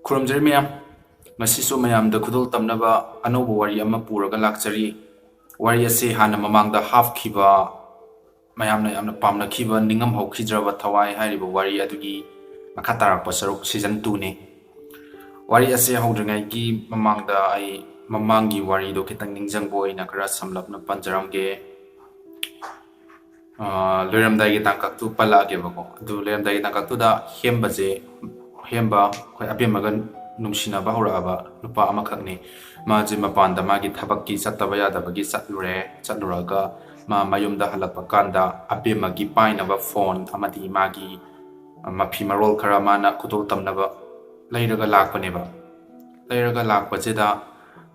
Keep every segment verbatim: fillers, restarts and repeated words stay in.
ꯈꯨꯔꯨꯝꯖꯔꯤ ꯃꯌꯥꯝ꯫ ꯉꯁꯤꯁꯨ ꯃꯌꯥꯝꯗ ꯈꯨꯗꯣꯜ ꯇꯝꯅꯕ ꯑꯅꯧꯕ ꯋꯥꯔꯤ ꯑꯃ ꯄꯨꯔꯒ ꯂꯥꯛꯆꯔꯤ꯫ ꯋꯥꯔꯤ ꯑꯁꯤ ꯍꯥꯟꯅ ꯃꯃꯥꯡꯗ ꯍꯥꯞꯈꯤꯕ, ꯃꯌꯥꯝꯅ ꯌꯥꯝꯅ ꯄꯥꯝꯅꯈꯤꯕ ꯅꯤꯡꯉꯝ ꯍꯧꯈꯤꯗ꯭ꯔꯕ ꯊꯋꯥꯏ ꯍꯥꯏꯔꯤꯕ ꯋꯥꯔꯤ ꯑꯗꯨꯒꯤ ꯃꯈꯥ ꯇꯥꯔꯛꯄ ꯁꯔꯨꯛ, season two ꯅꯤ꯫ ꯋꯥꯔꯤ ꯑꯁꯤ ꯍꯧꯗ꯭ꯔꯤꯉꯩꯒꯤ ꯃꯃꯥꯡꯗ ꯑꯩ ꯃꯃꯥꯡꯒꯤ ꯋꯥꯔꯤꯗꯣ ꯈꯤꯇꯪ ꯅꯤꯡꯁꯤꯡꯕ ꯑꯣꯏꯅ ꯈꯔ ꯁꯝꯂꯞꯅ ꯄꯟꯖꯔꯝꯒꯦ꯫ ꯑꯥ, ꯂꯣꯏꯔꯝꯗꯥꯏꯒꯤ ꯇꯥꯡꯀꯛꯇꯨ ꯄꯜꯂꯛꯑꯒꯦꯕꯀꯣ꯫ ꯑꯗꯨ ꯂꯣꯏꯔꯝꯗꯥꯏꯒꯤ ꯇꯥꯡꯀꯛꯇꯨꯗ ꯍꯦꯝꯕꯁꯦ, ꯍꯦꯝꯕ ꯑꯩꯈꯣꯏ ꯑꯕꯦꯝꯃꯒ ꯅꯨꯡꯁꯤꯅꯕ ꯍꯧꯔꯛꯑꯕ ꯅꯨꯄꯥ ꯑꯃꯈꯛꯅꯤ꯫ ꯃꯥꯁꯦ ꯃꯄꯥꯟꯗ ꯃꯥꯒꯤ ꯊꯕꯛꯀꯤ ꯆꯠꯇꯕ ꯌꯥꯗꯕꯒꯤ ꯆꯠꯂꯨꯔꯦ꯫ ꯆꯠꯂꯨꯔꯒ ꯃꯥ ꯃꯌꯨꯝꯗ ꯍꯜꯂꯛꯄ ꯀꯥꯟꯗ ꯑꯕꯦꯝꯃꯒꯤ ꯄꯥꯏꯅꯕ ꯐꯣꯟ ꯑꯃꯗꯤ ꯃꯥꯒꯤ ꯃꯐꯤ ꯃꯔꯣꯜ ꯈꯔ ꯃꯥꯅ ꯈꯨꯗꯣꯜ ꯇꯝꯅꯕ ꯂꯩꯔꯒ ꯂꯥꯛꯄꯅꯦꯕ꯫ ꯂꯩꯔꯒ ꯂꯥꯛꯄꯁꯤꯗ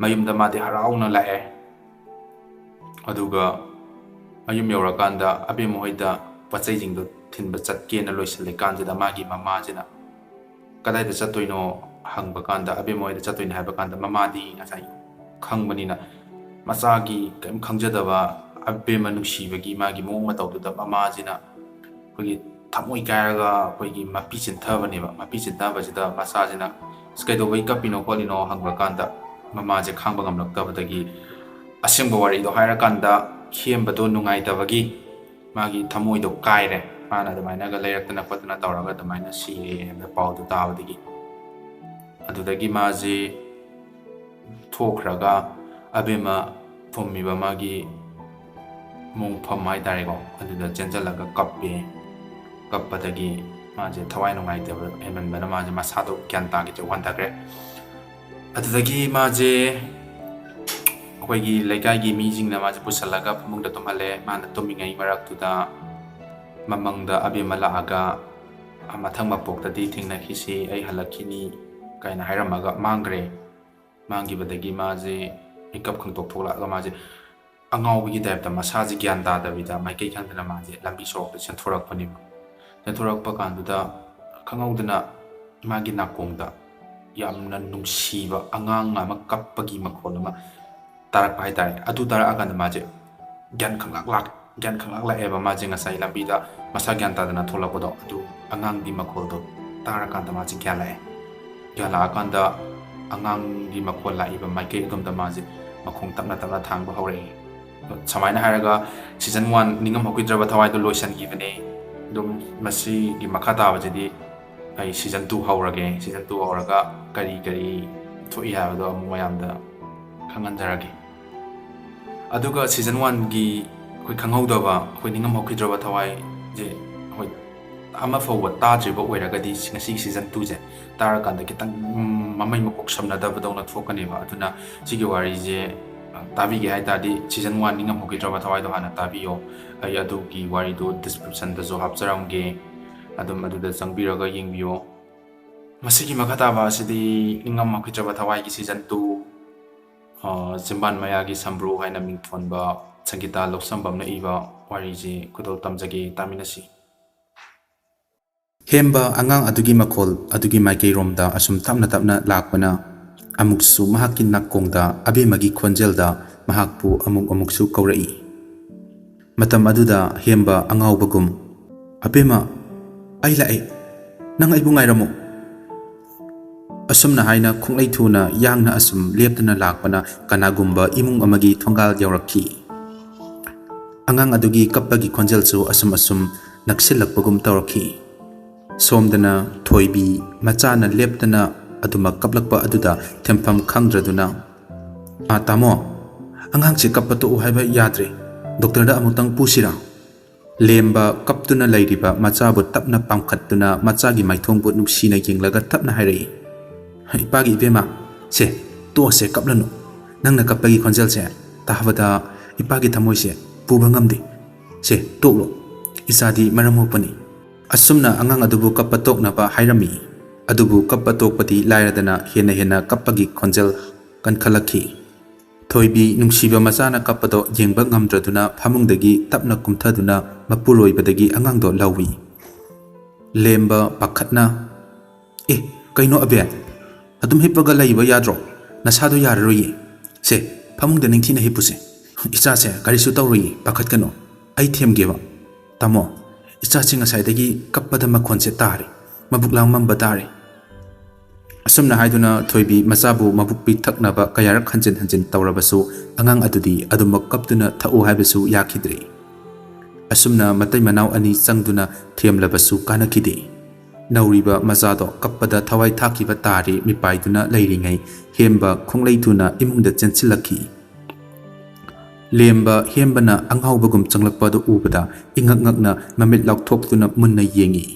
ꯃꯌꯨꯝꯗ ꯃꯥꯗꯤ ꯍꯔꯥꯎꯅ ꯂꯥꯛꯑꯦ꯫ ꯑꯗꯨꯒ ꯃꯌꯨꯝ ꯌꯧꯔꯀꯥꯟꯗ ꯑꯕꯦꯝꯃ ꯍꯣꯏꯗ ꯄꯣꯠ ꯆꯩꯁꯤꯡꯗꯣ ꯊꯤꯟꯕ ꯆꯠꯀꯦꯅ ꯂꯣꯏꯁꯤꯜꯂꯤꯀꯥꯟꯁꯤꯗ ꯃꯥꯒꯤ ꯃꯃꯥꯁꯤꯅ, "ꯀꯗꯥꯏꯗ ꯆꯠꯇꯣꯏꯅꯣ?" ꯍꯪꯕ ꯀꯥꯟꯗ, ꯑꯕꯦꯝꯃ ꯍꯣꯏꯗ ꯆꯠꯇꯣꯏꯅꯦ ꯍꯥꯏꯕ ꯀꯥꯟꯗ, ꯃꯃꯥꯗꯤ ꯉꯁꯥꯏ ꯈꯪꯕꯅꯤꯅ, ꯃꯆꯥꯒꯤ ꯀꯔꯤꯝ ꯈꯪꯖꯗꯕ ꯑꯕꯦꯝꯃ ꯅꯨꯡꯁꯤꯕꯒꯤ ꯃꯥꯒꯤ ꯃꯑꯣꯡ ꯃꯇꯧꯗꯨꯗ ꯃꯃꯥꯁꯤꯅ ꯑꯩꯈꯣꯏꯒꯤ ꯊꯃꯣꯏ ꯀꯥꯏꯔꯒ ꯑꯩꯈꯣꯏꯒꯤ ꯃꯄꯤ ꯆꯤꯟꯊꯕꯅꯦꯕ꯫ ꯃꯄꯤ ꯆꯤꯟꯊꯕꯁꯤꯗ ꯃꯆꯥꯁꯤꯅ, "ꯑꯁ, ꯀꯩꯗꯧꯕꯩ ꯀꯞꯄꯤꯅꯣ ꯈꯣꯠꯂꯤꯅꯣ?" ꯍꯪꯕ ꯀꯥꯟꯗ, ꯃꯃꯥꯁꯦ ꯈꯥꯡꯕ ꯉꯝꯂꯛꯇꯕꯗꯒꯤ ꯑꯁꯦꯡꯕ ꯋꯥꯔꯤꯗꯣ ꯍꯥꯏꯔꯀꯥꯟꯗ, ꯍꯦꯝꯕꯗꯣ ꯅꯨꯡꯉꯥꯏꯇꯕꯒꯤ ꯃꯥꯒꯤ ꯊꯃꯣꯏꯗꯣ ꯀꯥꯏꯔꯦ꯫ ꯃꯥꯅ ꯑꯗꯨꯃꯥꯏꯅꯒ ꯂꯩꯔꯛꯇꯅ ꯈꯣꯠꯇꯅ ꯇꯧꯔꯒ ꯑꯗꯨꯃꯥꯏꯅ ꯁꯤꯔꯦ ꯍꯥꯏꯕ ꯄꯥꯎꯗꯣ ꯇꯥꯕꯗꯒꯤ꯫ ꯑꯗꯨꯗꯒꯤ ꯃꯥꯁꯦ ꯊꯣꯛꯈ꯭ꯔꯒ ꯑꯕꯦꯝꯃ ꯐꯝꯃꯤꯕ ꯃꯥꯒꯤ ꯃꯣꯡꯐꯝ ꯍꯥꯏꯇꯥꯔꯦꯀꯣ, ꯑꯗꯨꯗ ꯆꯦꯟꯁꯤꯜꯂꯒ ꯀꯞꯄꯦ꯫ ꯀꯞꯄꯗꯒꯤ ꯃꯥꯁꯦ ꯊꯋꯥꯏ ꯅꯨꯡꯉꯥꯏꯇꯕ ꯍꯦꯟꯃꯟꯕꯅ ꯃꯥꯁꯦ ꯃꯁꯥꯗꯣ ꯒ꯭ꯌꯥꯟ ꯇꯥꯈꯤꯗ꯭ꯔꯦ, ꯋꯥꯟꯊꯈ꯭ꯔꯦ꯫ ꯑꯗꯨꯗꯒꯤ ꯃꯥꯁꯦ ꯑꯩꯈꯣꯏꯒꯤ ꯂꯩꯀꯥꯏꯒꯤ ꯃꯤꯁꯤꯡꯅ ꯃꯥꯁꯦ ꯄꯨꯁꯜꯂꯒ ꯐꯃꯨꯡꯗ ꯇꯨꯝꯍꯜꯂꯦ꯫ ꯃꯥꯅ ꯇꯨꯝꯃꯤꯉꯩ ꯃꯔꯛꯇꯨꯗ ꯃꯃꯪꯗ ꯑꯕꯦꯝꯃ ꯂꯥꯛꯑꯒ, "ꯃꯊꯪ ꯃꯄꯣꯛꯇꯗꯤ ꯊꯦꯡꯅꯈꯤꯁꯤ, ꯑꯩ ꯍꯜꯂꯛꯈꯤꯅꯤ" ꯀꯥꯏꯅ ꯍꯥꯏꯔꯝꯃꯒ ꯃꯥꯡꯈ꯭ꯔꯦ꯫ ꯃꯥꯡꯈꯤꯕꯗꯒꯤ ꯃꯥꯁꯦ ꯃꯤꯀꯞ ꯈꯪꯇꯣꯛ ꯊꯣꯛꯂꯛꯑꯒ ꯃꯥꯁꯦ ꯑꯉꯥꯎꯕꯒꯤ ꯇꯥꯏꯞꯇ ꯃꯁꯥꯁꯦ ꯒ꯭ꯌꯥꯟ ꯇꯥꯗꯕꯤꯗ ꯃꯥꯏꯀꯩ ꯈꯪꯗꯅ ꯃꯥꯁꯦ ꯂꯝꯕꯤ ꯁꯣꯔꯣꯛꯇ ꯆꯦꯟꯊꯣꯔꯛꯄꯅꯦꯕ꯫ ꯆꯦꯟꯊꯣꯔꯛꯄ ꯀꯥꯟꯗꯨꯗ ꯈꯪꯍꯧꯗꯅ ꯃꯥꯒꯤ ꯅꯥꯀꯣꯡꯗ ꯌꯥꯝꯅ ꯅꯨꯡꯁꯤꯕ ꯑꯉꯥꯡ ꯑꯃ ꯀꯞꯄꯒꯤ ꯃꯈꯣꯜ ꯑꯃ ꯇꯥꯔꯛꯄ ꯍꯥꯏꯇꯥꯔꯦ꯫ ꯑꯗꯨ ꯇꯥꯔꯛꯑꯀꯥꯟꯗ ꯃꯥꯁꯦ ꯒ꯭ꯌꯥꯟ ꯈꯪꯂꯥꯛ ꯂꯥꯛ-, ꯒ꯭ꯌꯥꯟ ꯈꯪꯂꯥꯛ ꯂꯥꯛꯑꯦꯕ꯫ ꯃꯥꯁꯦ ꯉꯁꯥꯏ ꯂꯝꯕꯤꯗ ꯃꯁꯥ ꯒ꯭ꯌꯥꯟ ꯇꯥꯗꯅ ꯊꯣꯛꯂꯛꯄꯗꯣ, ꯑꯗꯨ ꯑꯉꯥꯡꯒꯤ ꯃꯈꯣꯜꯗꯣ ꯇꯥꯔꯀꯥꯟꯗ ꯃꯥꯁꯦ ꯒ꯭ꯌꯥꯟ ꯂꯥꯛꯑꯦ꯫ ꯍꯜꯂꯛꯑꯀꯥꯟꯗ ꯑꯉꯥꯡꯒꯤ ꯃꯈꯣꯜ ꯂꯥꯛꯏꯕ ꯃꯥꯏꯀꯩ ꯑꯗꯣꯝꯗ ꯃꯥꯁꯦ ꯃꯈꯣꯡ ꯇꯞꯅ ꯇꯞꯅ ꯊꯥꯡꯕ ꯍꯧꯔꯛꯏ꯫ ꯁꯨꯃꯥꯏꯅ ꯍꯥꯏꯔꯒ ꯁꯤꯖꯟ ꯋꯥꯟ ꯅꯤꯡꯉꯝ ꯍꯧꯈꯤꯗ꯭ꯔꯕ ꯊꯋꯥꯏꯗꯣ ꯂꯣꯏꯁꯤꯟꯈꯤꯕꯅꯦ꯫ ꯑꯗꯨꯝ ꯃꯁꯤꯒꯤ ꯃꯈꯥ ꯇꯥꯕꯁꯤꯗꯤ ꯑꯩ ꯁꯤꯖꯟ ꯇꯨ ꯍꯧꯔꯒꯦ꯫ ꯁꯤꯖꯟ ꯇꯨ ꯍꯧꯔꯒ ꯀꯔꯤ ꯀꯔꯤ ꯊꯣꯛꯏ ꯍꯥꯏꯕꯗꯣ ꯑꯃꯨꯛ ꯃꯌꯥꯝꯗ ꯈꯪꯍꯟꯖꯔꯒꯦ꯫ ꯑꯗꯨꯒ ꯁꯤꯖꯟ ꯋꯥꯟꯒꯤ ꯑꯩꯈꯣꯏ ꯈꯪꯍꯧꯗꯕ, ꯑꯩꯈꯣꯏ ꯅꯤꯡꯉꯝ ꯍꯧꯈꯤꯗ꯭ꯔꯕ ꯊꯋꯥꯏꯁꯦ ꯑꯩꯈꯣꯏ ꯑꯃ ꯐꯥꯎꯕ ꯇꯥꯗ꯭ꯔꯤꯕ ꯑꯣꯏꯔꯒꯗꯤ ꯉꯁꯤꯒꯤ ꯁꯤꯖꯟ ꯇꯨꯁꯦ ꯇꯥꯔꯀꯥꯟꯗ ꯈꯤꯇꯪ, ꯎꯝ, ꯃꯃꯩ ꯃꯀꯣꯛ ꯁꯝꯅꯗꯕꯗꯧꯅ ꯊꯣꯛꯀꯅꯦꯕ꯫ ꯑꯗꯨꯅ ꯁꯤꯒꯤ ꯋꯥꯔꯤꯁꯦ, ꯑ, ꯇꯥꯕꯤꯒꯦ ꯍꯥꯏ ꯇꯥꯔꯗꯤ ꯁꯤꯖꯟ ꯋꯥꯟ ꯅꯤꯡꯉꯝ ꯍꯧꯈꯤꯗ꯭ꯔꯕ ꯊꯋꯥꯏꯗꯣ ꯍꯥꯟꯅ ꯇꯥꯕꯤꯌꯣ꯫ ꯑꯩ ꯑꯗꯨꯒꯤ ꯋꯥꯔꯤꯗꯣ ꯗꯤꯁꯀ꯭ꯔꯤꯞꯁꯟꯗꯁꯨ ꯍꯥꯞꯆꯔꯝꯒꯦ, ꯑꯗꯨꯝ ꯑꯗꯨꯗ ꯆꯪꯕꯤꯔꯒ ꯌꯦꯡꯕꯤꯌꯣ꯫ ꯃꯁꯤꯒꯤ ꯃꯈꯥ ꯇꯥꯕ ꯑꯁꯤꯗꯤ ꯅꯤꯡꯉꯝ ꯍꯧꯈꯤꯗ꯭ꯔꯕ ꯊꯋꯥꯏꯒꯤ ꯁꯤꯖꯟ ꯇꯨ, ꯑ, ꯆꯤꯝꯕꯥꯟ ꯃꯌꯥꯒꯤ ꯁꯝꯕ꯭ꯔꯨ ꯍꯥꯏꯅ ꯃꯤꯡꯊꯣꯟꯕ ꯁꯪꯒꯤꯇꯥ ꯂꯧꯁꯝꯕꯝꯅ ꯏꯕ ꯋꯥꯔꯤꯁꯤ ꯈꯨꯗꯣꯜ ꯇꯝꯖꯒꯦ, ꯇꯥꯃꯤꯟꯅꯁꯤ꯫ ꯍꯦꯝꯕ ꯑꯉꯥꯡ ꯑꯗꯨꯒꯤ ꯃꯈꯣꯜ ꯑꯗꯨꯒꯤ ꯃꯥꯏꯀꯩꯔꯣꯝꯗ ꯑꯁꯨꯝ ꯇꯞꯅ ꯇꯞꯅ ꯂꯥꯛꯄꯅ ꯑꯃꯨꯛꯁꯨ ꯃꯍꯥꯛꯀꯤ ꯅꯥꯀꯣꯡꯗ ꯑꯕꯦꯝꯃꯒꯤ ꯈꯣꯟꯖꯦꯜꯗ ꯃꯍꯥꯛꯄꯨ ꯑꯃꯨꯛ ꯑꯃꯨꯛꯁꯨ ꯀꯧꯔꯛꯏ꯫ ꯃꯇꯝ ꯑꯗꯨꯗ ꯍꯦꯝꯕ ꯑꯉꯥꯎꯕꯒꯨꯝ, "ꯑꯕꯦꯝꯃ, ꯑꯩ ꯂꯥꯛꯑꯦ, ꯅꯪ ꯑꯩꯕꯨ ꯉꯥꯏꯔꯝꯃꯨ"꯫ ꯑꯁꯨꯝꯅ ꯍꯥꯏꯅ ꯈꯣꯡꯂꯩ ꯊꯨꯅ ꯌꯥꯡꯅ ꯑꯁꯨꯝ ꯂꯦꯞꯇꯨꯅ ꯂꯥꯛꯄꯅ ꯀꯅꯥꯒꯨꯝꯕ ꯏꯃꯨꯡ ꯑꯃꯒꯤ ꯊꯣꯡꯒꯥꯜ ꯌꯧꯔꯛꯈꯤ꯫ ꯑꯉꯥꯡ ꯑꯗꯨꯒꯤ ꯀꯞꯄꯒꯤ ꯈꯣꯟꯖꯦꯜꯁꯨ ꯑꯁꯨꯝ ꯑꯁꯨꯝ ꯅꯛꯁꯤꯜꯂꯛꯄꯒꯨꯝ ꯇꯧꯔꯛꯈꯤ꯫ ꯁꯣꯝꯗꯅ ꯊꯣꯏꯕꯤ ꯃꯆꯥꯅ ꯂꯦꯞꯇꯅ ꯑꯗꯨꯃꯛ ꯀꯞꯂꯛꯄ ꯑꯗꯨꯗ ꯊꯦꯝꯐꯝ ꯈꯪꯗ꯭ꯔꯗꯨꯅ, "ꯑꯥ, ꯇꯥꯃꯣ, ꯑꯉꯥꯡꯁꯦ ꯀꯞꯄ ꯇꯣꯛꯎ ꯍꯥꯏꯕ ꯌꯥꯗ꯭ꯔꯦ, ꯗꯣꯛꯇꯔꯗ ꯑꯃꯨꯛꯇꯪ ꯄꯨꯁꯤꯔꯥ?" ꯂꯦꯝꯕ ꯀꯞꯇꯨꯅ ꯂꯩꯔꯤꯕ ꯃꯆꯥꯕꯨ ꯇꯞꯅ ꯄꯥꯝꯈꯠꯇꯨꯅ ꯃꯆꯥꯒꯤ ꯃꯥꯏꯊꯣꯡꯕꯨ ꯅꯨꯡꯁꯤꯅ ꯌꯦꯡꯂꯒ ꯇꯞꯅ ꯍꯥꯏꯔꯛꯏ, "ꯏꯄꯥꯒꯤ ꯏꯕꯦꯝꯃ, ꯁꯦ, ꯇꯣꯛꯑꯁꯦ, ꯀꯞꯂꯅꯨ꯫ ꯅꯪꯅ ꯀꯞꯄꯒꯤ ꯈꯣꯟꯖꯦꯜꯁꯦ ꯇꯥꯕꯗ ꯏꯄꯥꯒꯤ ꯊꯃꯣꯏꯁꯦ ꯄꯨꯕ ꯉꯝꯗꯦ꯫ ꯁꯦ, ꯇꯣꯛꯂꯣ꯫ ꯏꯆꯥꯗꯤ ꯃꯔꯝ ꯃꯣꯛꯄꯅꯤ"꯫ ꯑꯁꯨꯝꯅ ꯑꯉꯥꯡ ꯑꯗꯨꯕꯨ ꯀꯞꯄ ꯇꯣꯛꯅꯕ ꯍꯥꯏꯔꯝꯃꯤ꯫ ꯑꯗꯨꯕꯨ ꯀꯞꯄ ꯇꯣꯛꯄꯗꯤ ꯂꯥꯏꯔꯗꯅ ꯍꯦꯟꯅ ꯍꯦꯟꯅ ꯀꯞꯄꯒꯤ ꯈꯣꯟꯖꯦꯜ ꯀꯟꯈꯠꯂꯛꯈꯤ꯫ ꯊꯣꯏꯕꯤ ꯅꯨꯡꯁꯤꯕ ꯃꯆꯥꯅ ꯀꯞꯄꯗꯣ ꯌꯦꯡꯕ ꯉꯝꯗ꯭ꯔꯗꯨꯅ ꯐꯃꯨꯡꯗꯒꯤ ꯇꯞꯅ ꯀꯨꯝꯊꯗꯨꯅ ꯃꯄꯨꯔꯣꯏꯕꯗꯒꯤ ꯑꯉꯥꯡꯗꯣ ꯂꯧꯏ꯫ ꯂꯦꯝꯕ ꯄꯥꯈꯠꯅ, "ꯑꯦ, ꯀꯩꯅꯣ ꯑꯕꯦ? ꯑꯗꯨꯝ ꯍꯤꯞꯄꯒ ꯂꯩꯕ ꯌꯥꯗ꯭ꯔꯣ? ꯅꯁꯥꯗꯣ ꯌꯥꯔꯔꯣꯏꯌꯦ꯫ ꯁꯦ, ꯐꯃꯨꯡꯗ ꯅꯤꯡꯊꯤꯅ ꯍꯤꯞꯄꯨꯁꯦ꯫ ꯏꯆꯥꯁꯦ ꯀꯔꯤꯁꯨ ꯇꯧꯔꯣꯏꯌꯦ, ꯄꯥꯈꯠꯀꯅꯨ꯫ ꯑꯩ ꯊꯦꯝꯒꯦꯕ꯫ ꯇꯥꯃꯣ, ꯏꯆꯥꯁꯤ ꯉꯁꯥꯏꯗꯒꯤ ꯀꯞꯄꯗ ꯃꯈꯣꯟꯁꯦ ꯇꯥꯔꯦ꯫ ꯃꯕꯨꯛ ꯂꯥꯡꯃꯝꯕ ꯇꯥꯔꯦ"꯫ ꯑꯁꯨꯝꯅ ꯍꯥꯏꯗꯨꯅ ꯊꯣꯏꯕꯤ ꯃꯆꯥꯕꯨ ꯃꯕꯨꯛ ꯄꯤꯛ ꯊꯛꯅꯕ ꯀꯌꯥꯔꯛ ꯍꯟꯖꯤꯟ ꯍꯟꯖꯤꯟ ꯇꯧꯔꯕꯁꯨ ꯑꯉꯥꯡ ꯑꯗꯨꯗꯤ ꯑꯗꯨꯃꯛ ꯀꯞꯇꯨꯅ ꯊꯛꯎ ꯍꯥꯏꯕꯁꯨ ꯌꯥꯈꯤꯗ꯭ꯔꯦ꯫ ꯑꯁꯨꯝꯅ ꯃꯇꯩ ꯃꯅꯥꯎ ꯑꯅꯤ ꯆꯪꯗꯨꯅ ꯊꯦꯝꯂꯕꯁꯨ ꯀꯥꯟꯅꯈꯤꯗꯦ꯫ ꯅꯧꯔꯤꯕ ꯃꯆꯥꯗꯣ ꯀꯞꯄꯗ ꯊꯋꯥꯏ ꯊꯥꯛꯈꯤꯕ ꯇꯥꯔꯦ ꯃꯤꯄꯥꯏꯗꯨꯅ ꯂꯩꯔꯤꯉꯩ ꯍꯦꯝꯕ ꯈꯣꯡꯂꯩ ꯊꯨꯅ ꯏꯃꯨꯡꯗ ꯆꯦꯟꯁꯤꯜꯂꯛꯈꯤ꯫ ꯂꯦꯝꯕ ꯍꯦꯝꯕꯅ ꯑꯉꯥꯎꯕꯒꯨꯝ ꯆꯪꯂꯛꯄ ꯑꯗꯨ ꯎꯕꯗ ꯏꯉꯛ ꯉꯛꯅ ꯃꯃꯤꯠ ꯂꯥꯎꯊꯣꯛꯇꯨꯅ ꯃꯨꯟꯅ ꯌꯦꯡꯉꯤ꯫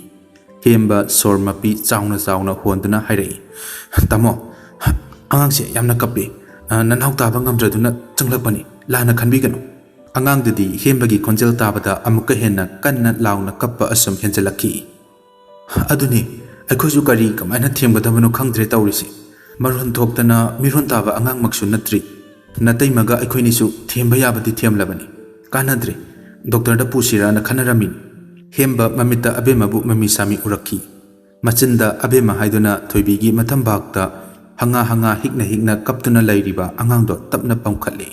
ꯍꯦꯝꯕ ꯁꯣꯔ ꯃꯄꯤ ꯆꯥꯎꯅ ꯆꯥꯎꯅ ꯍꯣꯟꯗꯨꯅ ꯍꯥꯏꯔꯛꯏ, "ꯇꯥꯃꯣ, ꯑꯉꯥꯡꯁꯦ ꯌꯥꯝꯅ ꯀꯞꯄꯤ꯫ ꯑ, ꯅꯅꯥꯎ ꯇꯥꯕ ꯉꯝꯗ꯭ꯔꯗꯨꯅ ꯆꯪꯂꯛꯄꯅꯤ꯫ ꯂꯥꯟꯅ ꯈꯟꯕꯤꯒꯅꯨ꯫" ꯑꯉꯥꯡꯗꯨꯗꯤ ꯍꯦꯝꯕꯒꯤ ꯈꯣꯟꯖꯦꯜ ꯇꯥꯕꯗ ꯑꯃꯨꯛꯀ ꯍꯦꯟꯅ ꯀꯟꯅ ꯂꯥꯎꯅ ꯀꯞꯄ ꯑꯁꯨꯝ ꯍꯦꯟꯖꯜꯂꯛꯈꯤ꯫ "ꯑꯗꯨꯅꯤ, ꯑꯩꯈꯣꯏꯁꯨ ꯀꯔꯤ ꯀꯃꯥꯏꯅ ꯊꯦꯝꯒꯗꯕꯅꯣ ꯈꯪꯗ꯭ꯔꯦ ꯇꯧꯔꯤꯁꯦ꯫ ꯃꯔꯣꯟ ꯊꯣꯛꯇꯅ ꯃꯤꯔꯣꯟ ꯇꯥꯕ ꯑꯉꯥꯡꯃꯛꯁꯨ ꯅꯠꯇ꯭ꯔꯤ꯫ ꯅꯇꯩꯃꯒ ꯑꯩꯈꯣꯏꯅꯤꯁꯨ ꯊꯦꯝꯕ ꯌꯥꯕꯗꯤ ꯊꯦꯝꯂꯕꯅꯤ꯫ ꯀꯥꯟꯅꯗ꯭ꯔꯦ꯫ ꯗꯣꯛꯇꯔꯗ ꯄꯨꯁꯤꯔꯥꯅ ꯈꯟꯅꯔꯝꯃꯤꯅꯤ꯫" ꯍꯦꯝꯕ ꯃꯃꯤꯠꯇ ꯑꯕꯦꯝꯃꯕꯨ ꯃꯃꯤ ꯁꯥꯃꯤ ꯎꯔꯛꯈꯤ꯫ ꯃꯆꯤꯟꯗ ꯑꯕꯦꯝꯃ ꯍꯥꯏꯗꯨꯅ ꯊꯣꯏꯕꯤꯒꯤ ꯃꯊꯝꯕꯥꯛꯇ ꯍꯪꯉꯥ ꯍꯪꯉꯥ ꯍꯤꯛꯅ ꯍꯤꯛꯅ ꯀꯞꯇꯨꯅ ꯂꯩꯔꯤꯕ ꯑꯉꯥꯡꯗꯣ ꯇꯞꯅ ꯄꯝꯈꯠꯂꯤ꯫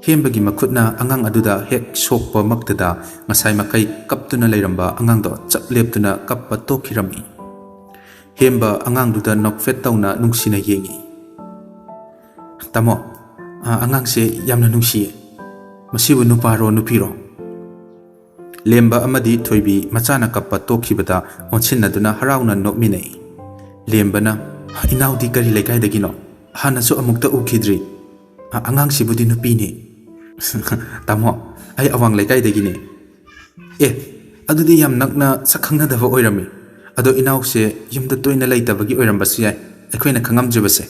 ꯍꯦꯝꯕꯒꯤ ꯃꯈꯨꯠꯅ ꯑꯉꯥꯡ ꯑꯗꯨꯗ ꯍꯦꯛ ꯁꯣꯛꯄꯃꯛꯇꯗ ꯉꯁꯥꯏ ꯃꯈꯩ ꯀꯞꯇꯨꯅ ꯂꯩꯔꯝꯕ ꯑꯉꯥꯡꯗꯣ ꯆꯞ ꯂꯦꯞꯇꯨꯅ ꯀꯞꯄ ꯇꯣꯛꯈꯤꯔꯝꯃꯤ꯫ ꯍꯦꯝꯕ ꯑꯉꯥꯡꯗꯨꯗ ꯅꯣꯛꯐꯦꯠ ꯇꯧꯅ ꯅꯨꯡꯁꯤꯅ ꯌꯦꯡꯉꯤ꯫ "ꯇꯥꯃꯣ, ꯑ, ꯑꯉꯥꯡꯁꯦ ꯌꯥꯝꯅ ꯅꯨꯡꯁꯤꯌꯦ꯫ ꯃꯁꯤꯕꯨ ꯅꯨꯄꯥꯔꯣ ꯅꯨꯄꯤꯔꯣ?" ꯂꯦꯝꯕ ꯑꯃꯗꯤ ꯊꯣꯏꯕꯤ ꯃꯆꯥꯅ ꯀꯞꯄ ꯇꯣꯛꯈꯤꯕꯗ ꯑꯣꯟꯁꯤꯟꯅꯗꯨꯅ ꯍꯔꯥꯎꯅ ꯅꯣꯛꯃꯤꯟꯅꯩ꯫ ꯂꯦꯝꯕꯅ, "ꯏꯅꯥꯎꯗꯤ ꯀꯔꯤ ꯂꯩꯀꯥꯏꯗꯒꯤꯅꯣ? ꯍꯥꯟꯅꯁꯨ ꯑꯃꯨꯛꯇ ꯎꯈꯤꯗ꯭ꯔꯤ꯫ ꯑ-, ꯑꯉꯥꯡꯁꯤꯕꯨꯗꯤ ꯅꯨꯄꯤꯅꯤ꯫" "ꯇꯥꯃꯣ, ꯑꯩ ꯑꯋꯥꯡ ꯂꯩꯀꯥꯏꯗꯒꯤꯅꯦ꯫" "ꯑꯦ, ꯑꯗꯨꯗꯤ ꯌꯥꯝ ꯅꯛꯅ ꯁꯛ ꯈꯪꯅꯗꯕ ꯑꯣꯏꯔꯝꯃꯤ꯫ ꯑꯗꯣ ꯏꯅꯥꯎꯁꯦ ꯌꯨꯝꯗ ꯇꯣꯏꯅ ꯂꯩꯇꯕꯒꯤ ꯑꯣꯏꯔꯝꯕꯁꯨ ꯌꯥꯏ, ꯑꯩꯈꯣꯏꯅ ꯈꯪꯉꯝꯗ꯭ꯔꯤꯕꯁꯦ꯫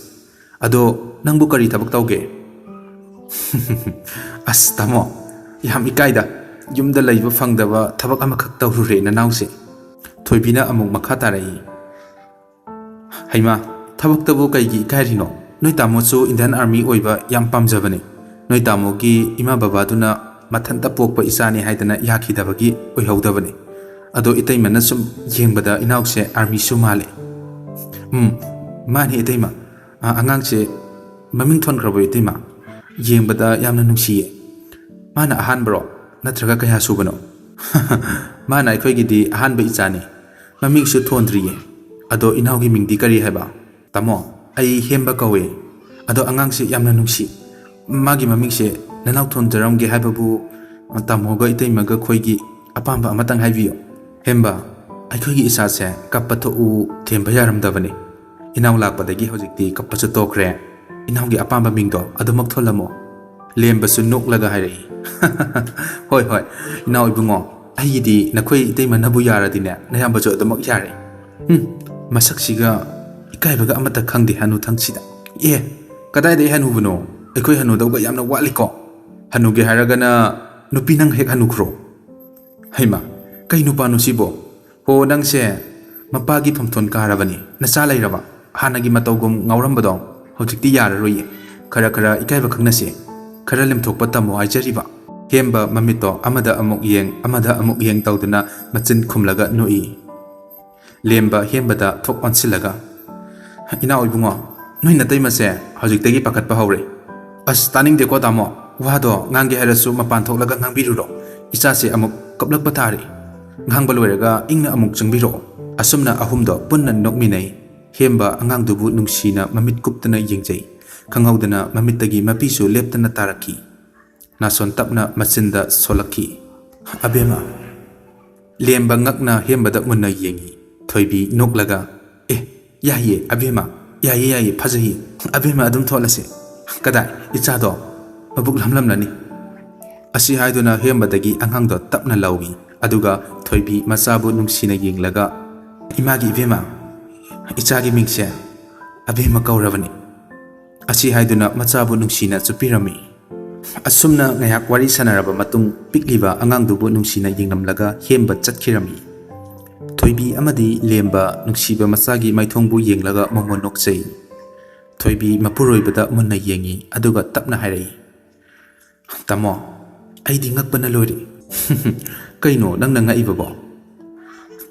ꯑꯗꯣ ꯅꯪꯕꯨ ꯀꯔꯤ ꯊꯕꯛ ꯇꯧꯒꯦ?" "ꯑꯁ ꯇꯥꯃꯣ, ꯌꯥꯝ ꯏꯀꯥꯏꯗ꯫ ꯌꯨꯝꯗ ꯂꯩꯕ ꯐꯪꯗꯕ ꯊꯕꯛ ꯑꯃꯈꯛ ꯇꯧꯔꯨꯔꯦ ꯅꯅꯥꯎꯁꯦ꯫" ꯊꯣꯏꯕꯤꯅ ꯑꯃꯨꯛ ꯃꯈꯥ ꯇꯥꯔꯛꯏ꯫ "ꯍꯩꯃꯥ, ꯊꯕꯛꯇꯕꯨ ꯀꯩꯒꯤ ꯏꯀꯥꯏꯔꯤꯅꯣ? ꯅꯣꯏ ꯇꯥꯃꯣꯁꯨ Indian Army ꯑꯣꯏꯕ ꯌꯥꯝ ꯄꯥꯝꯖꯕꯅꯦ꯫ ꯅꯣꯏ ꯇꯥꯃꯣꯒꯤ ꯏꯃꯥ ꯕꯕꯥꯗꯨꯅ ꯃꯊꯟꯇ ꯄꯣꯛꯄ ꯏꯆꯥꯅꯤ ꯍꯥꯏꯗꯅ ꯌꯥꯈꯤꯗꯕꯒꯤ ꯑꯣꯏꯍꯧꯗꯕꯅꯦ꯫ ꯑꯗꯣ ꯏꯇꯩꯃꯅ ꯁꯨꯝ ꯌꯦꯡꯕꯗ ꯏꯅꯥꯎꯁꯦ Armyꯁꯨ ꯃꯥꯜꯂꯦ꯫" "ꯎꯝ, ꯃꯥꯅꯤ ꯏꯇꯩꯃ꯫ ꯑ, ꯑꯉꯥꯡꯁꯦ ꯃꯃꯤꯡ ꯊꯣꯟꯈ꯭ꯔꯕꯣ ꯏꯇꯩꯃ? ꯌꯦꯡꯕꯗ ꯌꯥꯝꯅ ꯅꯨꯡꯁꯤꯌꯦ꯫" "ꯃꯥꯅ ꯑꯍꯥꯟꯕꯔꯣ? ꯅꯠꯇ꯭ꯔꯒ ꯀꯌꯥ ꯁꯨꯕꯅꯣ?" "ꯃꯥꯅ ꯑꯩꯈꯣꯏꯒꯤꯗꯤ ꯑꯍꯥꯟꯕ ꯏꯆꯥꯅꯤ꯫ ꯃꯃꯤꯡꯁꯨ ꯊꯣꯟꯗ꯭ꯔꯤꯌꯦ꯫ ꯑꯗꯣ ꯏꯅꯥꯎꯒꯤ ꯃꯤꯡꯗꯤ ꯀꯔꯤ ꯍꯥꯏꯕ?" ꯇꯥꯃꯣ, ꯑꯩ ꯍꯦꯝꯕ ꯀꯧꯏ꯫ ꯑꯗꯣ ꯑꯉꯥꯡꯁꯦ ꯌꯥꯝꯅ ꯅꯨꯡꯁꯤ꯫ ꯃꯥꯒꯤ ꯃꯃꯤꯡꯁꯦ ꯅꯅꯥꯎ ꯊꯣꯟꯖꯔꯝꯒꯦ ꯍꯥꯏꯕꯕꯨ, ꯇꯥꯃꯣꯒ ꯏꯇꯩꯃꯒ ꯑꯩꯈꯣꯏꯒꯤ ꯑꯄꯥꯝꯕ ꯑꯃꯇꯪ ꯍꯥꯏꯕꯤꯌꯨ꯫ ꯍꯦꯝꯕ, ꯑꯩꯈꯣꯏꯒꯤ ꯏꯆꯥꯁꯦ ꯀꯞꯄ ꯊꯣꯛꯎ ꯊꯦꯝꯕ ꯌꯥꯔꯝꯗꯕꯅꯤ꯫ ꯏꯅꯥꯎ ꯂꯥꯛꯄꯗꯒꯤ ꯍꯧꯖꯤꯛꯇꯤ ꯀꯞꯄꯁꯨ ꯇꯣꯛꯈ꯭ꯔꯦ꯫ ꯏꯅꯥꯎꯒꯤ ꯑꯄꯥꯝꯕ ꯃꯤꯡꯗꯣ ꯑꯗꯨꯃꯛ ꯊꯣꯜꯂꯝꯃꯣ꯫ ꯂꯦꯝꯕꯁꯨ ꯅꯣꯛꯂꯒ ꯍꯥꯏꯔꯛꯏ꯫ "ꯍꯣꯏ, ꯍꯣꯏ, ꯏꯅꯥꯎ ꯏꯕꯨꯡꯉꯣ, ꯑꯩꯒꯤꯗꯤ ꯅꯈꯣꯏ ꯏꯇꯩꯃꯅꯕꯨ ꯌꯥꯔꯗꯤꯅꯦ, ꯅꯌꯥꯝꯕꯁꯨ ꯑꯗꯨꯃꯛ ꯌꯥꯔꯦ꯫ ꯎꯝ, ꯃꯁꯛꯁꯤꯒ ꯏꯀꯥꯏꯕꯒ ꯑꯃꯠꯇ ꯈꯪꯗꯦ ꯍꯅꯨꯊꯪꯁꯤꯗ꯫ ꯑꯦ, ꯀꯗꯥꯏꯗꯒꯤ ꯍꯅꯨꯕꯅꯣ? ꯑꯩꯈꯣꯏ ꯍꯅꯨꯗꯧꯕ ꯌꯥꯝꯅ ꯋꯥꯠꯂꯤꯀꯣ꯫ ꯍꯅꯨꯒꯦ ꯍꯥꯏꯔꯒꯅ ꯅꯨꯄꯤ ꯅꯪ ꯍꯦꯛ ꯍꯅꯨꯈ꯭ꯔꯣ꯫" "ꯍꯩꯃ, ꯀꯩ ꯅꯨꯄꯥꯅꯣ ꯁꯤꯕꯣ? ꯍꯣ, ꯅꯪꯁꯦ ꯃꯄꯥꯒꯤ ꯐꯝꯊꯣꯟ ꯀꯥꯔꯕꯅꯤ꯫ ꯅꯆꯥ ꯂꯩꯔꯕ? ꯍꯥꯟꯅꯒꯤ ꯃꯇꯧꯒꯨꯝ ꯉꯥꯎꯔꯝꯕꯗꯣ ꯍꯧꯖꯤꯛꯇꯤ ꯌꯥꯔꯔꯣꯏꯌꯦ꯫ ꯈꯔ ꯈꯔ ꯏꯀꯥꯏꯕ ꯈꯪꯅꯁꯦ꯫ ꯈꯔ ꯂꯦꯝꯊꯣꯛꯄ ꯇꯝꯃꯣ ꯍꯥꯏꯖꯔꯤꯕ꯫" ꯍꯦꯝꯕ ꯃꯃꯤꯠꯇꯣ ꯑꯃꯗ ꯑꯃꯨꯛ ꯌꯦꯡ, ꯑꯃꯗ ꯑꯃꯨꯛ ꯌꯦꯡ ꯇꯧꯗꯨꯅ ꯃꯆꯤꯟ ꯈꯨꯝꯂꯒ ꯅꯣꯛꯏ꯫ ꯂꯦꯝꯕ ꯍꯦꯝꯕꯗ ꯊꯣꯛ ꯑꯣꯟꯁꯤꯜꯂꯒ, "ꯏꯅꯥꯎ ꯏꯕꯨꯡꯉꯣ, ꯅꯣꯏ ꯅꯇꯩꯃꯁꯦ ꯍꯧꯖꯤꯛꯇꯒꯤ ꯄꯥꯈꯠꯄ ꯍꯧꯔꯦ꯫" "ꯑꯁ, ꯇꯥꯅꯤꯡꯗꯦꯀꯣ ꯇꯥꯃꯣ, ꯋꯥꯗꯣ ꯉꯥꯡꯒꯦ ꯍꯥꯏꯔꯁꯨ ꯃꯄꯥꯟ ꯊꯣꯛꯂꯒ ꯉꯥꯡꯕꯤꯔꯨꯔꯣ꯫ ꯏꯆꯥꯁꯦ ꯑꯃꯨꯛ ꯀꯞꯂꯛꯄ ꯇꯥꯔꯦ꯫" ꯉꯥꯡꯕ ꯂꯣꯏꯔꯒ ꯏꯪꯅ ꯑꯃꯨꯛ ꯆꯪꯕꯤꯔꯛꯑꯣ꯫ ꯑꯁꯨꯝꯅ ꯑꯍꯨꯝꯗꯣ ꯄꯨꯟꯅ ꯅꯣꯛꯃꯤꯟꯅꯩ꯫ ꯍꯦꯝꯕ ꯑꯉꯥꯡꯗꯨꯕꯨ ꯅꯨꯡꯁꯤꯅ ꯃꯃꯤꯠ ꯀꯨꯞꯇꯅ ꯌꯦꯡꯖꯩ꯫ ꯈꯪꯍꯧꯗꯅ ꯃꯃꯤꯠꯇꯒꯤ ꯃꯄꯤꯁꯨ ꯂꯦꯞꯇꯅ ꯇꯥꯔꯛꯈꯤ꯫ ꯅꯥꯁꯣꯟ ꯇꯞꯅ ꯃꯆꯤꯟꯗ ꯁꯣꯜꯂꯛꯈꯤ꯫ "ꯑꯕꯦꯝꯃ!" ꯂꯦꯝꯕ ꯉꯛꯅ ꯍꯦꯝꯕꯗ ꯃꯨꯟꯅ ꯌꯦꯡꯉꯤ꯫ ꯊꯣꯏꯕꯤ ꯅꯣꯛꯂꯒ, "ꯑꯦ, ꯌꯥꯏꯌꯦ ꯑꯕꯦꯝꯃ, ꯌꯥꯏꯌꯦ, ꯌꯥꯏꯌꯦ, ꯐꯖꯩꯌꯦ꯫ ꯑꯕꯦꯝꯃ ꯑꯗꯨꯝ ꯊꯣꯛꯂꯁꯦ꯫ ꯀꯗꯥꯏ, ꯏꯆꯥꯗꯣ ꯃꯕꯨꯛ ꯂꯝꯂꯝꯂꯅꯤ꯫" ꯑꯁꯤ ꯍꯥꯏꯗꯨꯅ ꯍꯦꯝꯕꯗꯒꯤ ꯑꯉꯥꯡꯗꯣ ꯇꯞꯅ ꯂꯧꯏ꯫ ꯑꯗꯨꯒ ꯊꯣꯏꯕꯤ ꯃꯆꯥꯕꯨ ꯅꯨꯡꯁꯤꯅ ꯌꯦꯡꯂꯒ, "ꯏꯃꯥꯒꯤ ꯏꯕꯦꯝꯃ, ꯏꯆꯥꯒꯤ ꯃꯤꯡꯁꯦ ꯑꯕꯦꯝꯃ ꯀꯧꯔꯕꯅꯤ꯫" ꯑꯁꯤ ꯍꯥꯏꯗꯨꯅ ꯃꯆꯥꯕꯨ ꯅꯨꯡꯁꯤꯅ ꯆꯨꯞꯄꯤꯔꯝꯃꯤ꯫ ꯑꯁꯨꯝꯅ ꯉꯥꯏꯍꯥꯛ ꯋꯥꯔꯤ ꯁꯥꯟꯅꯔꯕ ꯃꯇꯨꯡ, ꯄꯤꯛꯂꯤꯕ ꯑꯉꯥꯡꯗꯨꯕꯨ ꯅꯨꯡꯁꯤꯅ ꯌꯦꯡꯂꯝꯂꯒ ꯍꯦꯝꯕ ꯆꯠꯈꯤꯔꯝꯃꯤ꯫ ꯊꯣꯏꯕꯤ ꯑꯃꯗꯤ ꯂꯦꯝꯕ ꯅꯨꯡꯁꯤꯕ ꯃꯆꯥꯒꯤ ꯃꯥꯏꯊꯣꯡꯕꯨ ꯌꯦꯡꯂꯒ ꯃꯣꯃꯣꯟ ꯅꯣꯛꯆꯩ꯫ ꯊꯣꯏꯕꯤ ꯃꯄꯨꯔꯣꯏꯕꯗ ꯃꯨꯟꯅ ꯌꯦꯡꯉꯤ, ꯑꯗꯨꯒ ꯇꯞꯅ ꯍꯥꯏꯔꯛꯏ, "ꯇꯥꯃꯣ, ꯑꯩꯗꯤ ꯉꯛꯄꯅ ꯂꯣꯏꯔꯦ꯫" "ꯀꯩꯅꯣ ꯅꯪꯅ ꯉꯛꯏꯕꯕꯣ?"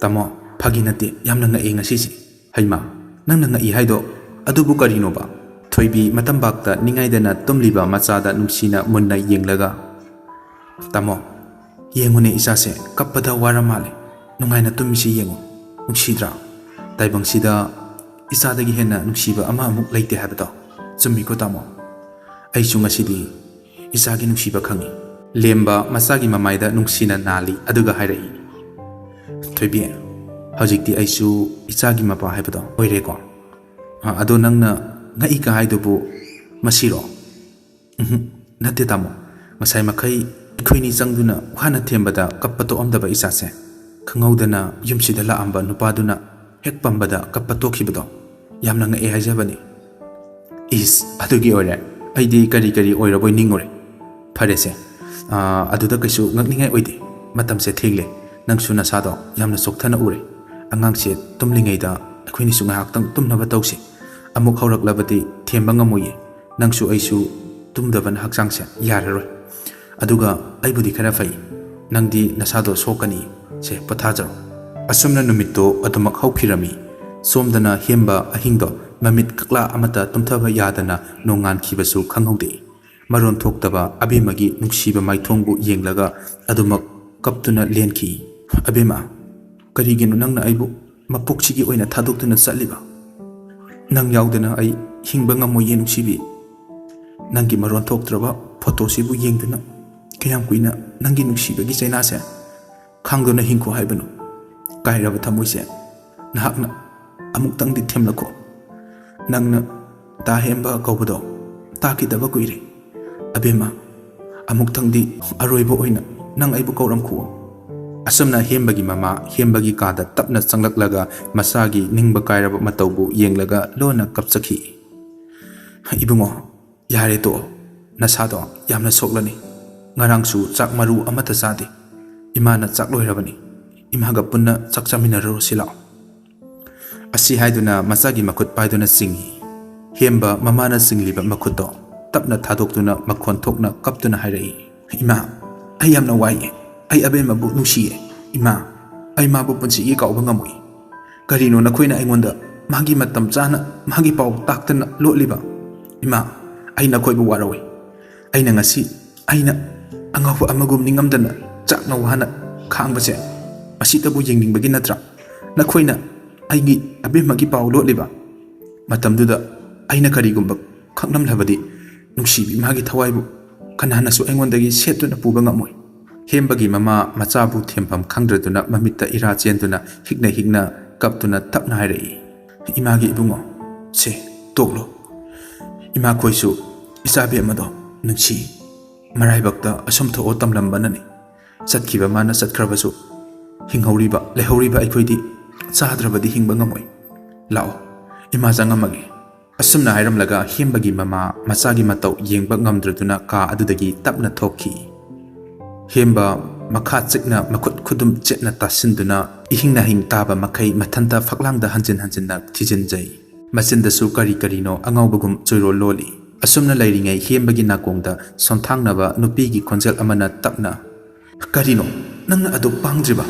"ꯇꯥꯃꯣ, ꯐꯥꯒꯤ ꯅꯠꯇꯦ, ꯌꯥꯝꯅ ꯉꯛꯑꯦ ꯉꯁꯤꯁꯦ꯫" "ꯍꯩꯃꯥ, ꯅꯪꯅ ꯉꯛꯏ ꯍꯥꯏꯗꯣ ꯑꯗꯨꯕꯨ ꯀꯔꯤꯅꯣꯕ?" ꯊꯣꯏꯕꯤ ꯃꯇꯝꯕꯥꯛꯇ ꯅꯤꯡꯉꯥꯏꯗꯅ ꯇꯨꯝꯂꯤꯕ ꯃꯆꯥꯗ ꯅꯨꯡꯁꯤꯅ ꯃꯨꯟꯅ ꯌꯦꯡꯂꯒ, "ꯇꯥꯃꯣ, ꯌꯦꯡꯉꯨꯅꯦ, ꯏꯆꯥꯁꯦ ꯀꯞꯄꯗ ꯋꯥꯔ ꯃꯥꯜꯂꯦ꯫ ꯅꯨꯡꯉꯥꯏꯅ ꯇꯨꯝꯃꯤꯁꯤ ꯌꯦꯡꯉꯨ꯫ ꯅꯨꯡꯁꯤꯗ꯭ꯔꯥ? ꯇꯥꯏꯕꯪꯁꯤꯗ ꯏꯆꯥꯗꯒꯤ ꯍꯦꯟꯅ ꯅꯨꯡꯁꯤꯕ ꯑꯃ ꯑꯃꯨꯛ ꯂꯩꯇꯦ ꯍꯥꯏꯕꯗꯣ ꯆꯨꯝꯃꯤꯀꯣ ꯇꯥꯃꯣ? ꯑꯩꯁꯨ ꯉꯁꯤꯗꯤ ꯏꯆꯥꯒꯤ ꯅꯨꯡꯁꯤꯕ ꯈꯪꯉꯤ꯫ ꯂꯦꯝꯕ ꯃꯆꯥꯒꯤ ꯃꯃꯥꯏꯗ ꯅꯨꯡꯁꯤꯅ ꯅꯥꯜꯂꯤ, ꯑꯗꯨꯒ ꯍꯥꯏꯔꯛꯏ, "ꯊꯣꯏꯕꯤ, ꯍꯧꯖꯤꯛꯇꯤ ꯑꯩꯁꯨ ꯏꯆꯥꯒꯤ ꯃꯄꯥ ꯍꯥꯏꯕꯗꯣ ꯑꯣꯏꯔꯦꯀꯣ?" "ꯑ, ꯑꯗꯣ ꯅꯪꯅ ꯉꯛꯏꯀ ꯍꯥꯏꯗꯨꯕꯨ ꯃꯁꯤꯔꯣ?" "ꯎꯝꯍꯨꯝ, ꯅꯠꯇꯦ ꯇꯥꯃꯣ꯫ ꯉꯁꯥꯏ ꯃꯈꯩ ꯑꯩꯈꯣꯏꯅꯤ ꯆꯪꯗꯨꯅ ꯋꯥꯅ ꯊꯦꯝꯕꯗ ꯀꯞꯄ ꯇꯣꯛꯑꯝꯗꯕ ꯏꯆꯥꯁꯦ, ꯈꯪꯍꯧꯗꯅ ꯌꯨꯝꯁꯤꯗ ꯂꯥꯛꯑꯝꯕ ꯅꯨꯄꯥꯗꯨꯅ ꯍꯦꯛ ꯄꯝꯕꯗ ꯀꯞꯄ ꯇꯣꯛꯈꯤꯕꯗꯣ ꯌꯥꯝꯅ ꯉꯛꯑꯦ ꯍꯥꯏꯖꯕꯅꯤ꯫" "ꯏꯁ, ꯑꯗꯨꯒꯤ ꯑꯣꯏꯔꯦ? ꯑꯩꯗꯤ ꯀꯔꯤ ꯀꯔꯤ ꯑꯣꯏꯔꯕꯣꯏ ꯅꯤꯡꯉꯨꯔꯦ꯫ ꯐꯔꯦꯁꯦ, ꯑꯥ, ꯑꯗꯨꯗ ꯀꯩꯁꯨ ꯉꯛꯅꯤꯡꯉꯥꯏ ꯑꯣꯏꯗꯦ꯫ ꯃꯇꯝꯁꯦ ꯊꯦꯡꯂꯦ꯫ ꯅꯪꯁꯨ ꯅꯁꯥꯗꯣ ꯌꯥꯝꯅ ꯆꯣꯛꯊꯅ ꯎꯔꯦ꯫ ꯑꯉꯥꯡꯁꯦ ꯇꯨꯝꯂꯤꯉꯩꯗ ꯑꯩꯈꯣꯏꯅꯤꯁꯨ ꯉꯥꯏꯍꯥꯛꯇꯪ ꯇꯨꯝꯅꯕ ꯇꯧꯁꯤ꯫ ꯑꯃꯨꯛ ꯍꯧꯔꯛꯂꯕꯗꯤ ꯊꯦꯝꯕ ꯉꯝꯃꯣꯏꯌꯦ꯫ ꯅꯪꯁꯨ ꯑꯩꯁꯨ ꯇꯨꯝꯗꯕꯅ ꯍꯛꯆꯥꯡꯁꯦ ꯌꯥꯔꯔꯣꯏ꯫ ꯑꯗꯨꯒ ꯑꯩꯕꯨꯗꯤ ꯈꯔ ꯐꯩ, ꯅꯪꯗꯤ ꯅꯁꯥꯗꯣ ꯁꯣꯛꯀꯅꯤ꯫ ꯁꯦ, ꯄꯣꯊꯥꯖꯔꯣ꯫" ꯑꯁꯨꯝꯅ ꯅꯨꯃꯤꯠꯇꯣ ꯑꯗꯨꯃꯛ ꯍꯧꯈꯤꯔꯝꯃꯤ꯫ ꯁꯣꯝꯗꯅ ꯍꯦꯝꯕ ꯑꯍꯤꯡꯗꯣ ꯃꯃꯤꯠ ꯀꯛꯂꯥ ꯑꯃꯠꯇ ꯇꯨꯝꯊꯕ ꯌꯥꯗꯅ ꯅꯣꯡꯉꯥꯟꯈꯤꯕꯁꯨ ꯈꯪꯍꯧꯗꯦ꯫ ꯃꯔꯣꯟ ꯊꯣꯛꯇꯕ ꯑꯕꯦꯝꯃꯒꯤ ꯅꯨꯡꯁꯤꯕ ꯃꯥꯏꯊꯣꯡꯕꯨ ꯌꯦꯡꯂꯒ ꯑꯗꯨꯃꯛ ꯀꯞꯇꯨꯅ ꯂꯦꯟꯈꯤ꯫ "ꯑꯕꯦꯝꯃ, ꯀꯔꯤꯒꯤꯅꯣ ꯅꯪꯅ ꯑꯩꯕꯨ ꯃꯄꯣꯛꯁꯤꯒꯤ ꯑꯣꯏꯅ ꯊꯥꯗꯣꯛꯇꯨꯅ ꯆꯠꯂꯤꯕ? ꯅꯪ ꯌꯥꯎꯗꯅ ꯑꯩ ꯍꯤꯡꯕ ꯉꯝꯃꯣꯏꯌꯦ ꯅꯨꯡꯁꯤꯕꯤ꯫ ꯅꯪꯒꯤ ꯃꯔꯣꯟ ꯊꯣꯛꯇ꯭ꯔꯕ ꯐꯣꯇꯣꯁꯤꯕꯨ ꯌꯦꯡꯗꯨꯅ ꯀꯌꯥꯝ ꯀꯨꯏꯅ ꯅꯪꯒꯤ ꯅꯨꯡꯁꯤꯕꯒꯤ ꯆꯩꯅꯥꯁꯦ ꯈꯥꯡꯗꯨꯅ ꯍꯤꯡꯈꯣ ꯍꯥꯏꯕꯅꯣ? ꯀꯥꯏꯔꯕ ꯊꯃꯣꯏꯁꯦ ꯅꯍꯥꯛꯅ ꯑꯃꯨꯛꯇꯪꯗꯤ ꯊꯦꯝꯂꯛꯈꯣ꯫ ꯅꯪꯅ ꯇꯥ ꯍꯦꯝꯕ ꯀꯧꯕꯗꯣ ꯇꯥꯈꯤꯗꯕ ꯀꯨꯏꯔꯦ꯫ ꯑꯕꯦꯝꯃ, ꯑꯃꯨꯛꯇꯪꯗꯤ ꯑꯔꯣꯏꯕ ꯑꯣꯏꯅ ꯅꯪ ꯑꯩꯕꯨ ꯀꯧꯔꯝꯈꯨꯑꯣ꯫" ꯑꯁꯨꯝꯅ ꯍꯦꯝꯕꯒꯤ ꯃꯃꯥ ꯍꯦꯝꯕꯒꯤ ꯀꯥꯗ ꯇꯞꯅ ꯆꯪꯂꯛꯂꯒ ꯃꯆꯥꯒꯤ ꯅꯤꯡꯕ ꯀꯥꯏꯔꯕ ꯃꯇꯧꯕꯨ ꯌꯦꯡꯂꯒ ꯂꯣꯟꯅ ꯀꯞꯆꯈꯤ꯫ "ꯏꯕꯨꯡꯉꯣ, ꯌꯥꯔꯦ ꯇꯣꯛꯑꯣ꯫ ꯅꯁꯥꯗꯣ ꯌꯥꯝꯅ ꯁꯣꯛꯂꯅꯤ꯫ ꯉꯔꯥꯡꯁꯨ ꯆꯥꯛ ꯃꯔꯨ ꯑꯃꯠꯇ ꯆꯥꯗꯦ꯫ ꯏꯃꯥꯅ ꯆꯥꯛ ꯂꯣꯏꯔꯕꯅꯤ꯫ ꯏꯃꯥꯒ ꯄꯨꯟꯅ ꯆꯥꯛ ꯆꯥꯃꯤꯟꯅꯔꯨꯔꯁꯤ ꯂꯥꯛꯑꯣ꯫" ꯑꯁꯤ ꯍꯥꯏꯗꯨꯅ ꯃꯆꯥꯒꯤ ꯃꯈꯨꯠ ꯄꯥꯏꯗꯨꯅ ꯆꯤꯡꯏ꯫ ꯍꯦꯝꯕ ꯃꯃꯥꯅ ꯆꯤꯡꯂꯤꯕ ꯃꯈꯨꯠꯇꯣ ꯇꯞꯅ ꯊꯥꯗꯣꯛꯇꯨꯅ ꯃꯈꯣꯟ ꯊꯣꯛꯅ ꯀꯞꯇꯨꯅ ꯍꯥꯏꯔꯛꯏ, "ꯏꯃꯥ, ꯑꯩ ꯌꯥꯝꯅ ꯋꯥꯏꯌꯦ꯫ ꯑꯩ ꯑꯕꯦꯝꯃꯕꯨ ꯅꯨꯡꯁꯤꯌꯦ꯫ ꯏꯃꯥ, ꯑꯩ ꯃꯥꯕꯨ ꯄꯨꯟꯁꯤꯒꯤ ꯀꯥꯎꯕ ꯉꯝꯃꯣꯏ꯫ ꯀꯔꯤꯅꯣ ꯅꯈꯣꯏꯅ ꯑꯩꯉꯣꯟꯗ ꯃꯥꯒꯤ ꯃꯇꯝ ꯆꯥꯅ ꯃꯥꯒꯤ ꯄꯥꯎ ꯇꯥꯛꯇꯅ ꯂꯣꯠꯂꯤꯕ? ꯏꯃꯥ, ꯑꯩ ꯅꯈꯣꯏꯕꯨ ꯋꯥꯔꯧꯏ꯫ ꯑꯩꯅ ꯉꯁꯤ ꯑꯩꯅ ꯑꯉꯥꯎꯕ ꯑꯃꯒꯨꯝ ꯅꯤꯡꯉꯝꯗꯅ ꯆꯥꯛꯅ ꯋꯥꯅ ꯈꯥꯡꯕꯁꯦ ꯃꯁꯤꯇꯕꯨ ꯌꯦꯡꯅꯤꯡꯕꯒꯤ ꯅꯠꯇ꯭ꯔꯥ ꯅꯈꯣꯏꯅ ꯑꯩꯒꯤ ꯑꯕꯦꯝꯃꯒꯤ ꯄꯥꯎ ꯂꯣꯠꯂꯤꯕ? ꯃꯇꯝꯗꯨꯗ ꯑꯩꯅ ꯀꯔꯤꯒꯨꯝꯕ ꯈꯪꯂꯝꯂꯕꯗꯤ, ꯅꯨꯡꯁꯤꯕꯤ ꯏꯃꯥꯒꯤ ꯊꯋꯥꯏꯕꯨ ꯀꯅꯥꯅꯁꯨ ꯑꯩꯉꯣꯟꯗꯒꯤ ꯁꯦꯠꯇꯨꯅ ꯄꯨꯕ ꯉꯝꯃꯣꯏ꯫ ꯍꯦꯝꯕꯒꯤ ꯃꯃꯥ ꯃꯆꯥꯕꯨ ꯊꯦꯝꯐꯝ ꯈꯪꯗ꯭ꯔꯗꯨꯅ ꯃꯃꯤꯠꯇ ꯏꯔꯥ ꯆꯦꯟꯗꯨꯅ ꯍꯤꯛꯅ ꯍꯤꯛꯅ ꯀꯞꯇꯨꯅ ꯇꯞꯅ ꯍꯥꯏꯔꯛꯏ, "ꯏꯃꯥꯒꯤ ꯏꯕꯨꯡꯉꯣ, ꯁꯦ, ꯇꯣꯛꯂꯣ꯫ ꯏꯃꯥꯈꯣꯏꯁꯨ ꯏꯆꯥꯕꯦꯝꯃꯗꯣ ꯅꯨꯡꯁꯤ꯫ ꯃꯔꯥꯏꯕꯛꯇ ꯑꯁꯨꯝ ꯊꯣꯛꯑꯣ ꯇꯝꯂꯝꯕꯅꯅꯤ꯫ ꯆꯠꯈꯤꯕ ꯃꯥꯅ ꯆꯠꯈ꯭ꯔꯕꯁꯨ, ꯍꯤꯡꯍꯧꯔꯤꯕ, ꯂꯩꯍꯧꯔꯤꯕ ꯑꯩꯈꯣꯏꯗꯤ ꯆꯥꯗ꯭ꯔꯕꯗꯤ ꯍꯤꯡꯕ ꯉꯝꯃꯣꯏ꯫ ꯂꯥꯛꯑꯣ, ꯏꯃꯥ ꯆꯪꯉꯝꯃꯒꯦ"꯫ ꯑꯁꯨꯝꯅ ꯍꯥꯏꯔꯝꯂꯒ ꯍꯦꯝꯕꯒꯤ ꯃꯃꯥ ꯃꯆꯥꯒꯤ ꯃꯇꯧ ꯌꯦꯡꯕ ꯉꯝꯗ꯭ꯔꯗꯨꯅ ꯀꯥ ꯑꯗꯨꯗꯒꯤ ꯇꯞꯅ ꯊꯣꯛꯈꯤ꯫ ꯍꯦꯝꯕ ꯃꯈꯥ ꯆꯤꯛꯅ ꯃꯈꯨꯠ ꯈꯨꯗꯨꯝ ꯆꯦꯠꯅ ꯇꯥꯁꯤꯟꯗꯨꯅ ꯏꯍꯤꯡ ꯅꯥꯍꯤꯡ ꯇꯥꯕ ꯃꯈꯩ ꯃꯊꯟꯇ ꯐꯛꯂꯥꯡꯗ ꯍꯟꯖꯤꯟ ꯍꯟꯖꯤꯟꯅ ꯊꯤꯖꯤꯟꯖꯩ꯫ ꯃꯆꯤꯟꯗꯁꯨ ꯀꯔꯤ ꯀꯔꯤꯅꯣ ꯑꯉꯥꯎꯕꯒꯨꯝ ꯆꯣꯏꯔꯣꯜ ꯂꯣꯜꯂꯤ꯫ ꯑꯁꯨꯝꯅ ꯂꯩꯔꯤꯉꯩ ꯍꯦꯝꯕꯒꯤ ꯅꯥꯀꯣꯡꯗ ꯁꯣꯟꯊꯥꯡꯅꯕ ꯅꯨꯄꯤꯒꯤ ꯈꯣꯟꯖꯦꯜ ꯑꯃꯅ ꯇꯞꯅ, "ꯀꯔꯤꯅꯣ? ꯅꯪꯅ ꯑꯗꯨꯛ ꯄꯥꯡꯗ꯭ꯔꯤꯕ?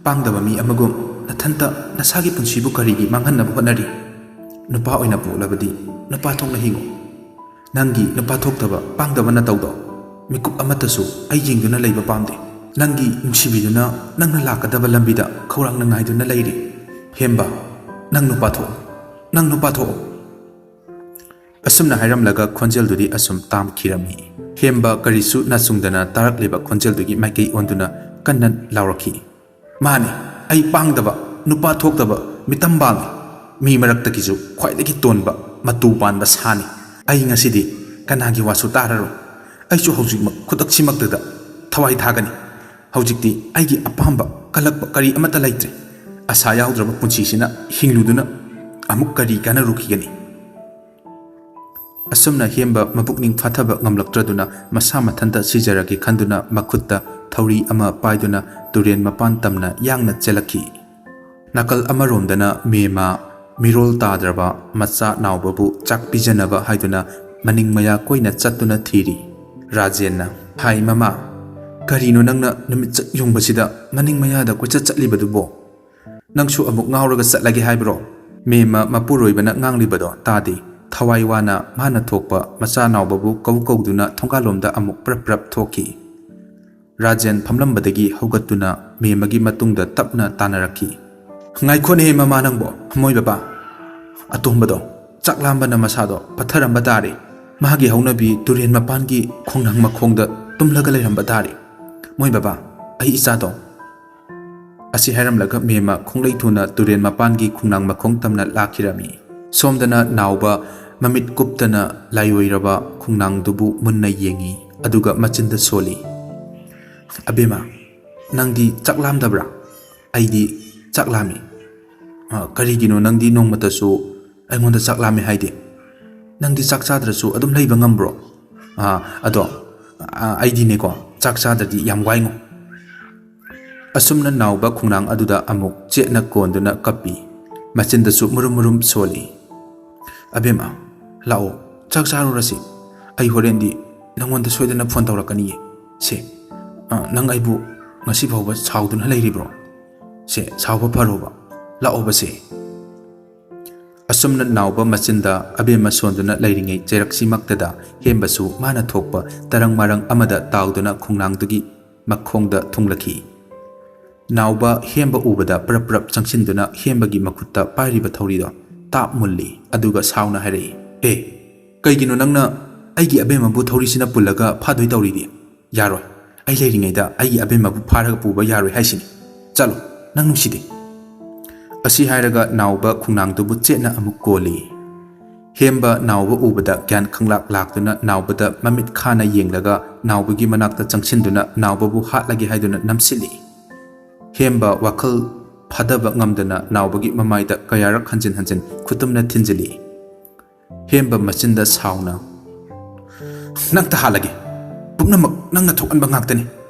ꯄꯥꯡꯗꯕ ꯃꯤ ꯑꯃꯒꯨꯝ ꯅꯊꯟꯇ ꯅꯁꯥꯒꯤ ꯄꯨꯟꯁꯤꯕꯨ ꯀꯔꯤꯒꯤ ꯃꯥꯡꯍꯟꯅꯕ ꯍꯣꯠꯅꯔꯤ? ꯅꯨꯄꯥ ꯑꯣꯏꯅ ꯄꯣꯛꯂꯕꯗꯤ ꯅꯨꯄꯥ ꯊꯣꯛꯅ ꯍꯤꯡꯉꯨ꯫ ꯅꯪꯒꯤ ꯅꯨꯄꯥ ꯊꯣꯛꯇꯕ, ꯄꯥꯡꯗꯕ ꯅꯇꯧꯗꯣ ꯃꯤꯀꯨꯞ ꯑꯃꯠꯇꯁꯨ ꯑꯩ ꯌꯦꯡꯗꯨꯅ ꯂꯩꯕ ꯄꯥꯝꯗꯦ꯫ ꯅꯪꯒꯤ ꯅꯨꯡꯁꯤꯕꯤꯗꯨꯅ ꯅꯪꯅ ꯂꯥꯛꯀꯗꯕ ꯂꯝꯕꯤꯗ ꯈꯧꯔꯥꯡꯅ ꯉꯥꯏꯗꯨꯅ ꯂꯩꯔꯤ꯫ ꯍꯦꯝꯕ, ꯅꯪ ꯅꯨꯄꯥ ꯊꯣꯛꯑꯣ, ꯅꯪ ꯅꯨꯄꯥ ꯊꯣꯛꯑꯣ"꯫ ꯑꯁꯨꯝꯅ ꯍꯥꯏꯔꯝꯂꯒ ꯈꯣꯟꯖꯦꯜꯗꯨꯗꯤ ꯑꯁꯨꯝ ꯇꯥꯝꯈꯤꯔꯝꯃꯤ꯫ ꯍꯦꯝꯕ ꯀꯔꯤꯁꯨ ꯅꯥꯆꯨꯡꯗꯅ ꯇꯥꯔꯛꯂꯤꯕ ꯈꯣꯟꯖꯦꯜꯗꯨꯒꯤ ꯃꯥꯏꯀꯩ ꯑꯣꯟꯗꯨꯅ ꯀꯟꯅ ꯂꯥꯎꯔꯛꯈꯤ, "ꯃꯥꯅꯤ, ꯑꯩ ꯄꯥꯡꯗꯕ, ꯅꯨꯄꯥ ꯊꯣꯛꯇꯕ, ꯃꯤꯇꯝꯕꯥꯜꯅꯤ꯫ ꯃꯤ ꯃꯔꯛꯇꯒꯤꯁꯨ ꯈ꯭ꯋꯥꯏꯗꯒꯤ ꯇꯣꯟꯕ, ꯃꯇꯨ ꯄꯥꯟꯕ ꯁꯥꯅꯤ꯫ ꯑꯩ ꯉꯁꯤꯗꯤ ꯀꯅꯥꯒꯤ ꯋꯥꯁꯨ ꯇꯥꯔꯔꯣꯏ꯫ ꯑꯩꯁꯨ ꯍꯧꯖꯤꯛꯃꯛ, ꯈꯨꯗꯛꯁꯤꯃꯛꯇꯗ ꯊꯋꯥꯏ ꯊꯥꯒꯅꯤ꯫ ꯍꯧꯖꯤꯛꯇꯤ ꯑꯩꯒꯤ ꯑꯄꯥꯝꯕ, ꯀꯜꯂꯛꯄ ꯀꯔꯤ ꯑꯃꯠꯇ ꯂꯩꯇ꯭ꯔꯦ꯫ ꯑꯁꯥ ꯌꯥꯎꯗ꯭ꯔꯕ ꯄꯨꯟꯁꯤꯁꯤꯅ ꯍꯤꯡꯂꯨꯗꯨꯅ ꯑꯃꯨꯛ ꯀꯔꯤ ꯀꯥꯟꯅꯔꯨꯈꯤꯒꯅꯤ?" ꯑꯁꯨꯝꯅ ꯍꯦꯝꯕ ꯃꯄꯨꯛꯅꯤꯡ ꯐꯥꯊꯕ ꯉꯝꯂꯛꯇ꯭ꯔꯗꯨꯅ ꯃꯁꯥ ꯃꯊꯟꯇ ꯁꯤꯖꯔꯒꯦ ꯈꯟꯗꯨꯅ ꯃꯈꯨꯠꯇ ꯊꯧꯔꯤ ꯑꯃ ꯄꯥꯏꯗꯨꯅ ꯇꯨꯔꯦꯟ ꯃꯄꯥꯟ ꯇꯝꯅ ꯌꯥꯡꯅ ꯆꯦꯜꯂꯛꯈꯤ꯫ ꯅꯥꯀꯜ ꯑꯃꯔꯣꯝꯗꯅ ꯃꯦꯝꯃ, ꯃꯤꯔꯣꯜ ꯇꯥꯗ꯭ꯔꯕ ꯃꯆꯥ ꯅꯥꯎꯕꯕꯨ ꯆꯥꯛ ꯄꯤꯖꯅꯕ ꯍꯥꯏꯗꯨꯅ ꯃꯅꯤꯡ ꯃꯌꯥ ꯀꯣꯏꯅ ꯆꯠꯇꯨꯅ ꯊꯤꯔꯤ꯫ ꯔꯥꯖꯦꯟꯅ, "ꯍꯥꯏ ꯃꯃꯥ, ꯀꯔꯤꯅꯣ ꯅꯪꯅ ꯅꯨꯃꯤꯠ ꯆꯠ ꯌꯨꯡꯕꯁꯤꯗ ꯃꯅꯤꯡ ꯃꯌꯥꯗ ꯀꯣꯏꯆꯠ ꯆꯠꯂꯤꯕꯗꯨꯕꯣ? ꯅꯪꯁꯨ ꯑꯃꯨꯛ ꯉꯥꯎꯔꯒ ꯆꯠꯂꯒꯦ ꯍꯥꯏꯕ꯭ꯔꯣ?" ꯃꯦꯝꯃ ꯃꯄꯨꯔꯣꯏꯕꯅ ꯉꯥꯡꯂꯤꯕꯗꯣ ꯇꯥꯗꯦ꯫ ꯊꯋꯥꯏ ꯋꯥꯅ ꯃꯥꯅ ꯊꯣꯛꯄ ꯃꯆꯥ ꯅꯥꯎꯕꯕꯨ ꯀꯧ ꯀꯧꯗꯨꯅ ꯊꯣꯡꯒꯥꯜꯂꯣꯝꯗ ꯑꯃꯨꯛ ꯄ꯭ꯔꯞ ꯄ꯭ꯔꯞ ꯊꯣꯛꯈꯤ꯫ ꯔꯥꯖꯦꯟ ꯐꯝꯂꯝꯕꯗꯒꯤ ꯍꯧꯒꯠꯇꯨꯅ ꯃꯦꯝꯃꯒꯤ ꯃꯇꯨꯡꯗ ꯇꯞꯅ ꯇꯥꯅꯔꯛꯈꯤ꯫ "ꯉꯥꯏꯈꯣꯅꯦ ꯃꯃꯥ ꯅꯪꯕꯣ, ꯃꯣꯏ ꯕꯕꯥ꯫ ꯑꯇꯣꯝꯕꯗꯣ ꯆꯥꯛ ꯂꯥꯝꯕꯅ ꯃꯁꯥꯗꯣ ꯄꯠꯊꯔꯝꯕ ꯇꯥꯔꯦ꯫ ꯃꯥꯒꯤ ꯍꯧꯅꯕꯤ ꯇꯨꯔꯦꯟ ꯃꯄꯥꯟꯒꯤ ꯈꯣꯡꯅꯥꯡ ꯃꯈꯣꯡꯗ ꯇꯨꯝꯂꯒ ꯂꯩꯔꯝꯕ ꯇꯥꯔꯦ꯫ "ꯃꯣꯏ ꯕꯕꯥ, ꯑꯩ ꯏꯆꯥꯗꯣ"꯫ ꯑꯁꯤ ꯍꯥꯏꯔꯝꯂꯒ ꯃꯦꯝꯃ ꯈꯣꯡꯂꯩ ꯊꯨꯅ ꯇꯨꯔꯦꯟ ꯃꯄꯥꯟꯒꯤ ꯈꯣꯡꯅꯥꯡ ꯃꯈꯣꯡ ꯇꯝꯅ ꯂꯥꯛꯈꯤꯔꯝꯃꯤ꯫ ꯁꯣꯝꯗꯅ ꯅꯥꯎꯕ ꯃꯃꯤꯠ ꯀꯨꯞꯇꯅ ꯂꯥꯏꯑꯣꯏꯔꯕ ꯈꯣꯡꯅꯥꯡꯗꯨꯕꯨ ꯃꯨꯟꯅ ꯌꯦꯡꯏ, ꯑꯗꯨꯒ ꯃꯆꯤꯟꯗ ꯁꯣꯜꯂꯤ꯫ "ꯑꯕꯦꯝꯃ, ꯅꯪꯗꯤ ꯆꯥꯛ ꯂꯥꯝꯗꯕ꯭ꯔꯥ? ꯑꯩꯗꯤ ꯆꯥꯛ ꯂꯥꯝꯃꯤ"꯫ "ꯑ, ꯀꯔꯤꯒꯤꯅꯣ ꯅꯪꯗꯤ ꯅꯣꯡꯃꯇꯁꯨ ꯑꯩꯉꯣꯟꯗ ꯆꯥꯛ ꯂꯥꯝꯃꯦ ꯍꯥꯏꯗꯦ? ꯅꯪꯗꯤ ꯆꯥꯛ ꯆꯥꯗ꯭ꯔꯁꯨ ꯑꯗꯨꯝ ꯂꯩꯕ ꯉꯝꯕ꯭ꯔꯣ?" "ꯑ, ꯑꯗꯣ, ꯑ, ꯑꯩꯗꯤꯅꯦꯀꯣ, ꯆꯥꯛ ꯆꯥꯗ꯭ꯔꯗꯤ ꯌꯥꯝ ꯋꯥꯏꯉꯣ"꯫ ꯑꯁꯨꯝꯅ ꯅꯥꯎꯕ ꯈꯣꯡꯅꯥꯡ ꯑꯗꯨꯗ ꯑꯃꯨꯛ ꯆꯦꯠꯅ ꯀꯣꯟꯗꯨꯅ ꯀꯞꯄꯤ꯫ ꯃꯆꯤꯟꯗꯁꯨ ꯃꯨꯔꯨꯝ ꯃꯨꯔꯨꯝ ꯁꯣꯜꯂꯤ꯫ "ꯑꯕꯦꯝꯃ, ꯂꯥꯛꯑꯣ, ꯆꯥꯛ ꯆꯥꯔꯨꯔꯁꯤ꯫ ꯑꯩ ꯍꯣꯔꯦꯟꯗꯤ ꯅꯪꯉꯣꯟꯗ ꯁꯣꯏꯗꯅ ꯐꯣꯟ ꯇꯧꯔꯛꯀꯅꯤꯌꯦ꯫ ꯁꯦ, ꯑ, ꯅꯪ ꯑꯩꯕꯨ ꯉꯁꯤ ꯐꯥꯎꯕ ꯁꯥꯎꯗꯨꯅ ꯂꯩꯔꯤꯕ꯭ꯔꯣ? ꯁꯦ, ꯁꯥꯎꯕ ꯐꯔꯣꯕ꯫ ꯂꯥꯛꯑꯣꯕ ꯁꯦ"꯫ ꯑꯁꯨꯝꯅ ꯅꯥꯎꯕ ꯃꯆꯤꯟꯗ ꯑꯕꯦꯝꯃ ꯁꯣꯟꯗꯨꯅ ꯂꯩꯔꯤꯉꯩ ꯆꯩꯔꯛꯁꯤꯃꯛꯇꯗ ꯍꯦꯝꯕꯁꯨ ꯃꯥꯅ ꯊꯣꯛꯄ ꯇꯔꯪ ꯃꯔꯪ ꯑꯃꯗ ꯇꯥꯎꯗꯨꯅ ꯈꯣꯡꯅꯥꯡꯗꯨꯒꯤ ꯃꯈꯣꯡꯗ ꯊꯨꯡꯂꯛꯈꯤ꯫ ꯅꯥꯎꯕ ꯍꯦꯝꯕ ꯎꯕꯗ ꯄ꯭ꯔꯞ ꯄ꯭ꯔꯞ ꯆꯪꯁꯤꯟꯗꯨꯅ ꯍꯦꯝꯕꯒꯤ ꯃꯈꯨꯠꯇ ꯄꯥꯏꯔꯤꯕ ꯊꯧꯔꯤꯗꯣ ꯇꯥꯞ ꯃꯨꯜꯂꯤ, ꯑꯗꯨꯒ ꯁꯥꯎꯅ ꯍꯥꯏꯔꯛꯏ, "ꯑꯦ, ꯀꯩꯒꯤꯅꯣ ꯅꯪꯅ ꯑꯩꯒꯤ ꯑꯕꯦꯝꯃꯕꯨ ꯊꯧꯔꯤꯁꯤꯅ ꯄꯨꯜꯂꯒ ꯐꯥꯗꯣꯏ ꯇꯧꯔꯤꯗꯤ? ꯌꯥꯔꯣꯏ꯫ ꯑꯩ ꯂꯩꯔꯤꯉꯩꯗ ꯑꯩꯒꯤ ꯑꯕꯦꯝꯃꯕꯨ ꯐꯥꯔꯒ ꯄꯨꯕ ꯌꯥꯔꯣꯏ ꯍꯥꯏꯁꯤꯅꯤ꯫ ꯆꯠꯂꯣ, ꯅꯪ ꯅꯨꯡꯁꯤꯗꯦ"꯫ ꯑꯁꯤ ꯍꯥꯏꯔꯒ ꯅꯥꯎꯕ ꯈꯣꯡꯅꯥꯡꯗꯨꯕꯨ ꯆꯦꯠꯅ ꯑꯃꯨꯛ ꯀꯣꯜꯂꯤ꯫ ꯍꯦꯝꯕ ꯅꯥꯎꯕ ꯎꯕꯗ ꯒ꯭ꯌꯥꯟ ꯈꯪꯂꯥꯛ ꯂꯥꯛꯇꯨꯅ ꯅꯥꯎꯕꯗ ꯃꯃꯤꯠ ꯈꯥꯅ ꯌꯦꯡꯂꯒ ꯅꯥꯎꯕꯒꯤ ꯃꯅꯥꯛꯇ ꯆꯪꯁꯤꯟꯗꯨꯅ ꯅꯥꯎꯕꯕꯨ ꯍꯥꯠꯂꯒꯦ ꯍꯥꯏꯗꯨꯅ ꯅꯝꯁꯤꯜꯂꯤ꯫ ꯍꯦꯝꯕ ꯋꯥꯈꯜ ꯐꯥꯗꯕ ꯉꯝꯗꯅ ꯅꯥꯎꯕꯒꯤ ꯃꯃꯥꯏꯗ ꯀꯌꯥꯔꯛ ꯍꯟꯖꯤꯟ ꯍꯟꯖꯤꯟ ꯈꯨꯇꯨꯝꯅ ꯊꯤꯟꯖꯤꯜꯂꯤ꯫ ꯍꯦꯝꯕ ꯃꯆꯤꯟꯗ ꯁꯥꯎꯅ, "ꯅꯪ ꯇꯍꯥꯜꯂꯒꯦ꯫ ꯄꯨꯝꯅꯃꯛ ꯅꯪꯅ ꯊꯣꯛꯍꯟꯕ ꯉꯥꯛꯇꯅꯤ"꯫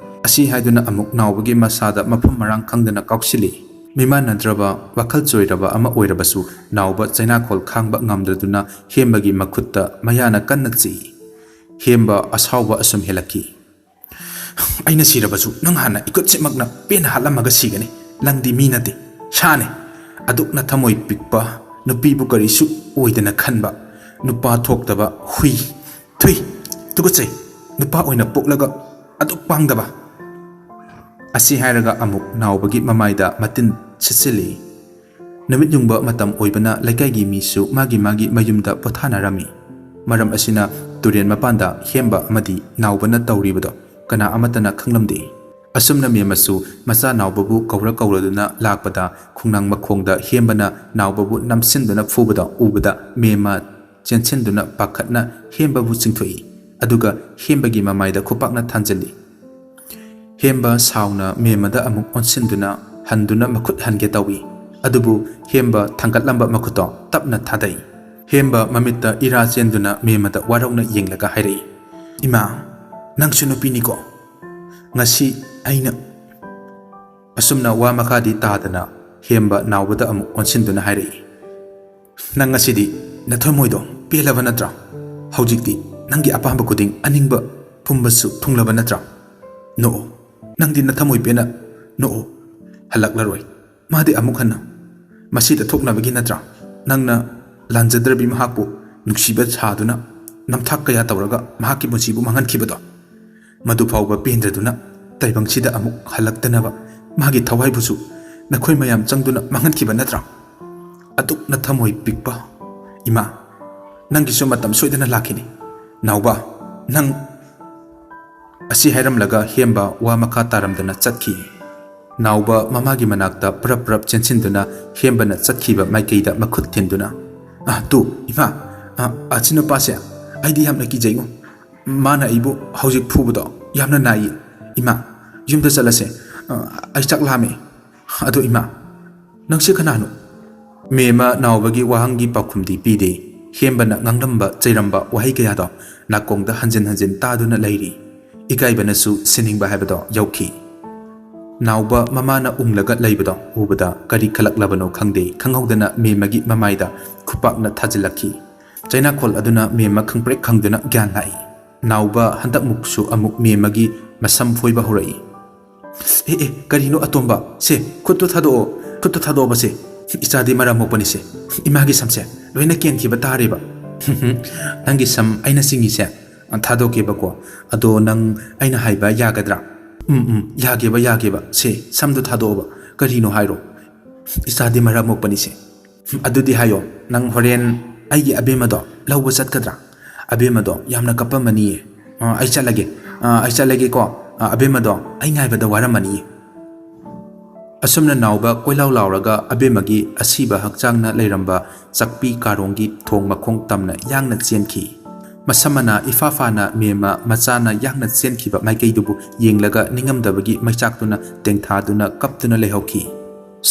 ꯑꯁꯤ ꯍꯥꯏꯗꯨꯅ ꯑꯃꯨꯛ ꯅꯥꯎꯕꯒꯤ ꯃꯁꯥꯗ ꯃꯐꯝ ꯃꯔꯥꯡ ꯈꯪꯗꯅ ꯀꯥꯎꯁꯤꯜꯂꯤ꯫ ꯃꯤꯃꯥꯟꯅꯗ꯭ꯔꯕ, ꯋꯥꯈꯜ ꯆꯣꯏꯔꯕ ꯑꯃ ꯑꯣꯏꯔꯕꯁꯨ ꯅꯥꯎꯕ ꯆꯩꯅꯥꯈꯣꯜ ꯈꯥꯡꯕ ꯉꯝꯗꯗꯨꯅ ꯍꯦꯝꯕꯒꯤ ꯃꯈꯨꯠꯇ ꯃꯌꯥꯅ ꯀꯟꯅ ꯆꯤꯛꯏ꯫ ꯍꯦꯝꯕ ꯑꯁꯥꯎꯕ ꯑꯁꯨꯝ ꯍꯦꯜꯂꯛꯈꯤ꯫ "ꯑꯩꯅ ꯁꯤꯔꯕꯁꯨ ꯅꯪ ꯍꯥꯟꯅ ꯏꯈꯨꯠꯁꯤꯃꯛꯅ ꯄꯦꯟꯅ ꯍꯥꯠꯂꯝꯃꯒ ꯁꯤꯒꯅꯤ꯫ ꯅꯪꯗꯤ ꯃꯤ ꯅꯠꯇꯦ, ꯁꯥꯅꯤ꯫ ꯑꯗꯨꯛꯅ ꯊꯃꯣꯏ ꯄꯤꯛꯄ, ꯅꯨꯄꯤꯕꯨ ꯀꯔꯤꯁꯨ ꯑꯣꯏꯗꯅ ꯈꯟꯕ, ꯅꯨꯄꯥ ꯊꯣꯛꯇꯕ ꯍꯨꯏ꯫ ꯊꯨꯏ, ꯇꯨꯀꯠꯆꯩ꯫ ꯅꯨꯄꯥ ꯑꯣꯏꯅ ꯄꯣꯛꯂꯒ ꯑꯗꯨꯛ ꯄꯥꯡꯗꯕ"꯫ ꯑꯁꯤ ꯍꯥꯏꯔꯒ ꯑꯃꯨꯛ ꯅꯥꯎꯕꯒꯤ ꯃꯃꯥꯏꯗ ꯃꯇꯤꯟ ꯁꯤꯠꯆꯤꯜꯂꯤ꯫ ꯅꯨꯃꯤꯠ ꯌꯨꯡꯕ ꯃꯇꯝ ꯑꯣꯏꯕꯅ ꯂꯩꯀꯥꯏꯒꯤ ꯃꯤꯁꯨ ꯃꯥꯒꯤ ꯃꯥꯒꯤ ꯃꯌꯨꯝꯗ ꯄꯣꯊꯥꯅꯔꯝꯃꯤ꯫ ꯃꯔꯝ ꯑꯁꯤꯅ ꯇꯨꯔꯦꯟ ꯃꯄꯥꯟꯗ ꯍꯦꯝꯕ ꯑꯃꯗꯤ ꯅꯥꯎꯕꯅ ꯇꯧꯔꯤꯕꯗꯣ ꯀꯅꯥ ꯑꯃꯠꯇꯅ ꯈꯪꯂꯝꯗꯦ꯫ ꯑꯁꯨꯝꯅ ꯃꯦꯝꯃꯁꯨ ꯃꯆꯥ ꯅꯥꯎꯕꯕꯨ ꯀꯧꯔ ꯀꯧꯔꯗꯨꯅ ꯂꯥꯛꯄꯗ ꯈꯣꯡꯅꯥꯡ ꯃꯈꯣꯡꯗ ꯍꯦꯝꯕꯅ ꯅꯥꯎꯕꯕꯨ ꯅꯝꯁꯤꯟꯗꯨꯅ ꯐꯨꯕꯗ ꯎꯕꯗ ꯃꯦꯝꯃ ꯆꯦꯟꯁꯤꯟꯗꯨꯅ ꯄꯥꯈꯠꯅ ꯍꯦꯝꯕꯕꯨ ꯆꯤꯡꯊꯣꯛꯏ꯫ ꯑꯗꯨꯒ ꯍꯦꯝꯕꯒꯤ ꯃꯃꯥꯏꯗ ꯈꯨꯄꯥꯛꯅ ꯊꯥꯟꯖꯤꯜꯂꯤ꯫ ꯍꯦꯝꯕ ꯁꯥꯎꯅ ꯃꯦꯝꯃꯗ ꯑꯃꯨꯛ ꯑꯣꯟꯁꯤꯟꯗꯨꯅ ꯍꯟꯗꯨꯅ ꯃꯈꯨꯠ ꯍꯟꯒꯦ ꯇꯧꯏ꯫ ꯑꯗꯨꯕꯨ ꯍꯦꯝꯕ ꯊꯥꯡꯒꯠꯂꯝꯕ ꯃꯈꯨꯠꯇꯣ ꯇꯞꯅ ꯊꯥꯗꯩ꯫ ꯍꯦꯝꯕ ꯃꯃꯤꯠꯇ ꯏꯔꯥ ꯆꯦꯟꯗꯨꯅ ꯃꯦꯝꯃꯗ ꯋꯥꯔꯧꯅ ꯌꯦꯡꯂꯒ ꯍꯥꯏꯔꯛꯏ, "ꯏꯃꯥ, ꯅꯪꯁꯨ ꯅꯨꯄꯤꯅꯤꯀꯣ? ꯉꯁꯤ ꯑꯩꯅ..." ꯑꯁꯨꯝꯅ ꯋꯥ ꯃꯈꯥꯗꯤ ꯇꯥꯗꯅ ꯍꯦꯝꯕ ꯅꯥꯎꯕꯗ ꯑꯃꯨꯛ ꯑꯣꯟꯁꯤꯟꯗꯨꯅ ꯍꯥꯏꯔꯛꯏ, "ꯅꯪ ꯉꯁꯤꯗꯤ ꯅꯊꯃꯣꯏꯗꯣ ꯄꯦꯜꯂꯕ ꯅꯠꯇ꯭ꯔꯥ? ꯍꯧꯖꯤꯛꯇꯤ ꯅꯪꯒꯤ ꯑꯄꯥꯝꯕ ꯈꯨꯗꯤꯡ ꯑꯅꯤꯡꯕ ꯄꯨꯝꯕꯁꯨ ꯊꯨꯡꯂꯕ ꯅꯠꯇ꯭ꯔꯥ? ꯅꯣꯛꯑꯣ, ꯅꯪꯗꯤ ꯅꯊꯃꯣꯏ ꯄꯦꯟꯅ ꯅꯣꯛꯑꯣ꯫ ꯍꯜꯂꯛꯂꯔꯣꯏ ꯃꯥꯗꯤ ꯑꯃꯨꯛ ꯍꯟꯅ꯫ ꯃꯁꯤꯗ ꯊꯣꯛꯅꯕꯒꯤ ꯅꯠꯇ꯭ꯔꯥ ꯅꯪꯅ ꯂꯥꯟꯖꯗ꯭ꯔꯕꯤ ꯃꯍꯥꯛꯄꯨ ꯅꯨꯡꯁꯤꯕ ꯁꯥꯗꯨꯅ ꯅꯝꯊꯥꯛ ꯀꯌꯥ ꯇꯧꯔꯒ ꯃꯍꯥꯛꯀꯤ ꯄꯨꯟꯁꯤꯕꯨ ꯃꯥꯡꯍꯟꯈꯤꯕꯗꯣ? ꯃꯗꯨ ꯐꯥꯎꯕ ꯄꯦꯟꯗ꯭ꯔꯗꯨꯅ ꯇꯥꯏꯕꯪꯁꯤꯗ ꯑꯃꯨꯛ ꯍꯜꯂꯛꯇꯅꯕ ꯃꯥꯒꯤ ꯊꯋꯥꯏꯕꯨꯁꯨ ꯅꯈꯣꯏ ꯃꯌꯥꯝ ꯆꯪꯗꯨꯅ ꯃꯥꯡꯍꯟꯈꯤꯕ ꯅꯠꯇ꯭ꯔꯥ? ꯑꯗꯨꯛ ꯅꯊꯃꯣꯏ ꯄꯤꯛꯄ ꯏꯃꯥ, ꯅꯪꯒꯤꯁꯨ ꯃꯇꯝ ꯁꯣꯏꯗꯅ ꯂꯥꯛꯈꯤꯅꯤ꯫ ꯅꯥꯎꯕ, ꯅꯪ..." ꯑꯁꯤ ꯍꯥꯏꯔꯝꯂꯒ ꯍꯦꯝꯕ ꯋꯥ ꯃꯈꯥ ꯇꯥꯔꯝꯗꯅ ꯆꯠꯈꯤ꯫ ꯅꯥꯎꯕ ꯃꯃꯥꯒꯤ ꯃꯅꯥꯛꯇ ꯄ꯭ꯔꯞ ꯄ꯭ꯔꯞ ꯆꯦꯟꯁꯤꯟꯗꯨꯅ ꯍꯦꯝꯕꯅ ꯆꯠꯈꯤꯕ ꯃꯥꯏꯀꯩꯗ ꯃꯈꯨꯠ ꯊꯤꯟꯗꯨꯅ, "ꯑ, ꯇꯨ, ꯏꯃꯥ, ꯑ, ꯑꯁꯤ ꯅꯨꯄꯥꯁꯦ ꯑꯩꯗꯤ ꯌꯥꯝꯅ ꯀꯤꯖꯩꯉꯣ꯫ ꯃꯥꯅ ꯑꯩꯕꯨ ꯍꯧꯖꯤꯛ ꯐꯨꯕꯗꯣ ꯌꯥꯝꯅ ꯅꯥꯏꯌꯦ꯫ ꯏꯃꯥ, ꯌꯨꯝꯗ ꯆꯠꯂꯁꯦ꯫ ꯑ, ꯑꯩ ꯆꯥꯛ ꯂꯥꯝꯃꯦ꯫ ꯑꯗꯣ ꯏꯃꯥ, ꯅꯪꯁꯦ ꯀꯅꯥꯅꯣ?" ꯃꯦꯝꯃ ꯅꯥꯎꯕꯒꯤ ꯋꯥꯍꯪꯒꯤ ꯄꯥꯎꯈꯨꯝꯗꯤ ꯄꯤꯗꯦ꯫ ꯍꯦꯝꯕꯅ ꯉꯥꯡꯂꯝꯕ ꯆꯩꯔꯝꯕ ꯋꯥꯍꯩ ꯀꯌꯥꯗꯣ ꯅꯥꯀꯣꯡꯗ ꯍꯟꯖꯤꯟ ꯍꯟꯖꯤꯟ ꯇꯥꯗꯨꯅ ꯂꯩꯔꯤ꯫ ꯏꯀꯥꯏꯕꯅꯁꯨ ꯁꯤꯅꯤꯡꯕ ꯍꯥꯏꯕꯗꯣ ꯌꯧꯈꯤ꯫ ꯅꯥꯎꯕ ꯃꯃꯥꯅ ꯎꯪꯂꯒ ꯂꯩꯕꯗꯣ ꯎꯕꯗ ꯀꯔꯤ ꯈꯜꯂꯛꯂꯕꯅꯣ ꯈꯪꯗꯦ, ꯈꯪꯍꯧꯗꯅ ꯃꯦꯝꯃꯒꯤ ꯃꯃꯥꯏꯗ ꯈꯨꯄꯥꯛꯅ ꯊꯥꯖꯤꯜꯂꯛꯈꯤ꯫ ꯆꯩꯅꯥꯈꯣꯜ ꯑꯗꯨꯅ ꯃꯦꯝꯃ ꯈꯪꯄ꯭ꯔꯦꯛ ꯈꯪꯗꯨꯅ ꯒ꯭ꯌꯥꯟ ꯂꯥꯛꯏ꯫ ꯅꯥꯎꯕ ꯍꯟꯗꯛꯃꯨꯛꯁꯨ ꯑꯃꯨꯛ ꯃꯦꯝꯃꯒꯤ ꯃꯁꯝ ꯐꯣꯏꯕ ꯍꯧꯔꯛꯏ꯫ "ꯑꯦ, ꯑꯦ, ꯀꯔꯤꯅꯣ ꯑꯇꯣꯝꯕ? ꯁꯦ, ꯈꯨꯠꯇꯨ ꯊꯥꯗꯣꯛꯑꯣ, ꯈꯨꯠꯇꯨ ꯊꯥꯗꯣꯛꯑꯣꯕ ꯁꯦ꯫ ꯏꯆꯥꯗꯤ ꯃꯔꯝ ꯃꯣꯛꯄꯅꯤ ꯁꯦ꯫ ꯏꯃꯥꯒꯤ ꯁꯝꯁꯦ ꯂꯣꯏꯅ ꯀꯦꯟꯈꯤꯕ ꯇꯥꯔꯦꯕ꯫" "ꯅꯪꯒꯤ ꯁꯝ ꯑꯩꯅ ꯆꯤꯡꯉꯤꯁꯦ ꯊꯥꯗꯣꯛꯀꯦꯕꯀꯣ꯫ ꯑꯗꯣ ꯅꯪ ꯑꯩꯅ ꯍꯥꯏꯕ ꯌꯥꯒꯗ꯭ꯔꯥ?" "ꯎꯝ, ꯎꯝ, ꯌꯥꯒꯦꯕ, ꯌꯥꯒꯦꯕ꯫ ꯁꯦ, ꯁꯝꯗꯣ ꯊꯥꯗꯣꯛꯑꯣꯕ꯫ ꯀꯔꯤꯅꯣ ꯍꯥꯏꯔꯣ?" "ꯏꯆꯥꯗꯤ ꯃꯔꯝ ꯃꯣꯛꯄꯅꯤꯁꯦ꯫ ꯑꯗꯨꯗꯤ ꯍꯥꯏꯌꯣ, ꯅꯪ ꯍꯣꯔꯦꯟ ꯑꯩꯒꯤ ꯑꯕꯦꯝꯃꯗꯣ ꯂꯧꯕ ꯆꯠꯀꯗ꯭ꯔꯥ? ꯑꯕꯦꯝꯃꯗꯣ ꯌꯥꯝꯅ ꯀꯞꯄꯝꯃꯅꯤꯌꯦ꯫ ꯑ, ꯑꯩ ꯆꯠꯂꯒꯦ꯫ ꯑ, ꯑꯩ ꯆꯠꯂꯒꯦꯀꯣ꯫ ꯑ, ꯑꯕꯦꯝꯃꯗꯣ ꯑꯩ ꯉꯥꯏꯕꯗ ꯋꯥꯔꯝꯃꯅꯤꯌꯦ"꯫ ꯑꯁꯨꯝꯅ ꯅꯥꯎꯕ ꯀꯣꯏꯂꯥꯎ ꯂꯥꯎꯔꯒ ꯑꯕꯦꯝꯃꯒꯤ ꯑꯁꯤꯕ ꯍꯛꯆꯥꯡꯅ ꯂꯩꯔꯝꯕ ꯆꯥꯛꯄꯤ ꯀꯥꯔꯣꯡꯒꯤ ꯊꯣꯡ ꯃꯈꯣꯡ ꯇꯝꯅ ꯌꯥꯡꯅ ꯆꯦꯟꯈꯤ꯫ ꯃꯁꯝ ꯃꯅꯥ ꯏꯐꯥ ꯐꯥꯅ ꯃꯦꯝꯃ ꯃꯆꯥꯅ ꯌꯥꯡꯅ ꯆꯦꯟꯈꯤꯕ ꯃꯥꯏꯀꯩꯗꯨꯕꯨ ꯌꯦꯡꯂꯒ ꯅꯤꯡꯉꯝꯗꯕꯒꯤ ꯃꯩꯆꯥꯛꯇꯨꯅ ꯇꯦꯡꯊꯥꯗꯨꯅ ꯀꯞꯇꯨꯅ ꯂꯩꯍꯧꯈꯤ꯫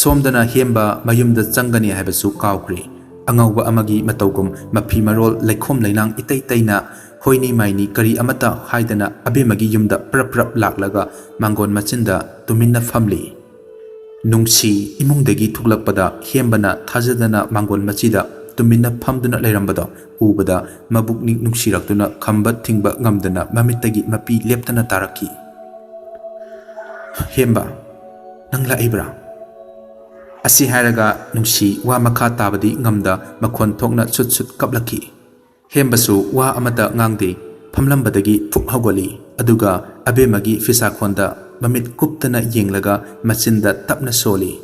ꯁꯣꯝꯗꯅ ꯍꯦꯝꯕ ꯃꯌꯨꯝꯗ ꯆꯪꯒꯅꯤ ꯍꯥꯏꯕꯁꯨ ꯀꯥꯎꯈ꯭ꯔꯦ꯫ ꯑꯉꯥꯎꯕ ꯑꯃꯒꯤ ꯃꯇꯧꯒꯨꯝ ꯃꯐꯤ ꯃꯔꯣꯜ ꯂꯩꯈꯣꯝ ꯂꯩꯅꯥꯡ ꯏꯇꯩ ꯇꯩꯅ, ꯍꯣꯏꯅꯤ ꯃꯥꯏꯅꯤ ꯀꯔꯤ ꯑꯃꯠꯇ ꯍꯥꯏꯗꯅ ꯑꯕꯦꯝꯃꯒꯤ ꯌꯨꯝꯗ ꯄ꯭ꯔꯞ ꯄ꯭ꯔꯞ ꯂꯥꯛꯂꯒ ꯃꯥꯡꯒꯣꯟ ꯃꯆꯤꯟꯗ ꯇꯨꯃꯤꯟꯅ ꯐꯝꯂꯤ꯫ ꯅꯨꯡꯁꯤ ꯏꯃꯨꯡꯗꯒꯤ ꯊꯣꯛꯂꯛꯄꯗ ꯍꯦꯝꯕꯅ ꯊꯥꯖꯗꯅ ꯃꯥꯡꯒꯣꯟ ꯃꯆꯤꯗ ꯇꯨꯃꯤꯟꯅ ꯐꯝꯗꯨꯅ ꯂꯩꯔꯝꯕꯗꯣ ꯎꯕꯗ ꯃꯕꯨꯛꯅꯤꯡ ꯅꯨꯡꯁꯤꯔꯛꯇꯨꯅ ꯈꯝꯕ ꯊꯤꯡꯕ ꯉꯝꯗꯅ ꯃꯃꯤꯠꯇꯒꯤ ꯃꯄꯤ ꯂꯦꯞꯇꯅ ꯇꯥꯔꯛꯈꯤ꯫ "ꯍꯦꯝꯕ, ꯅꯪ ꯂꯥꯛꯏꯕ꯭ꯔꯥ?" ꯑꯁꯤ ꯍꯥꯏꯔꯒ ꯅꯨꯡꯁꯤ ꯋꯥ ꯃꯈꯥ ꯇꯥꯕꯗꯤ ꯉꯝꯗ ꯃꯈꯣꯟ ꯊꯣꯛꯅ ꯁꯨꯠ ꯁꯨꯠ ꯀꯞꯂꯛꯈꯤ꯫ ꯍꯦꯝꯕꯁꯨ ꯋꯥ ꯑꯃꯠꯇ ꯉꯥꯡꯗꯦ, ꯐꯝꯂꯝꯕꯗꯒꯤ ꯐꯨꯛ ꯍꯧꯒꯠꯂꯤ, ꯑꯗꯨꯒ ꯑꯕꯦꯝꯃꯒꯤ ꯐꯤꯁꯥꯈꯣꯟꯗ ꯃꯃꯤꯠ ꯀꯨꯞꯇꯅ ꯌꯦꯡꯂꯒ ꯃꯆꯤꯟꯗ ꯇꯞꯅ ꯁꯣꯜꯂꯤ꯫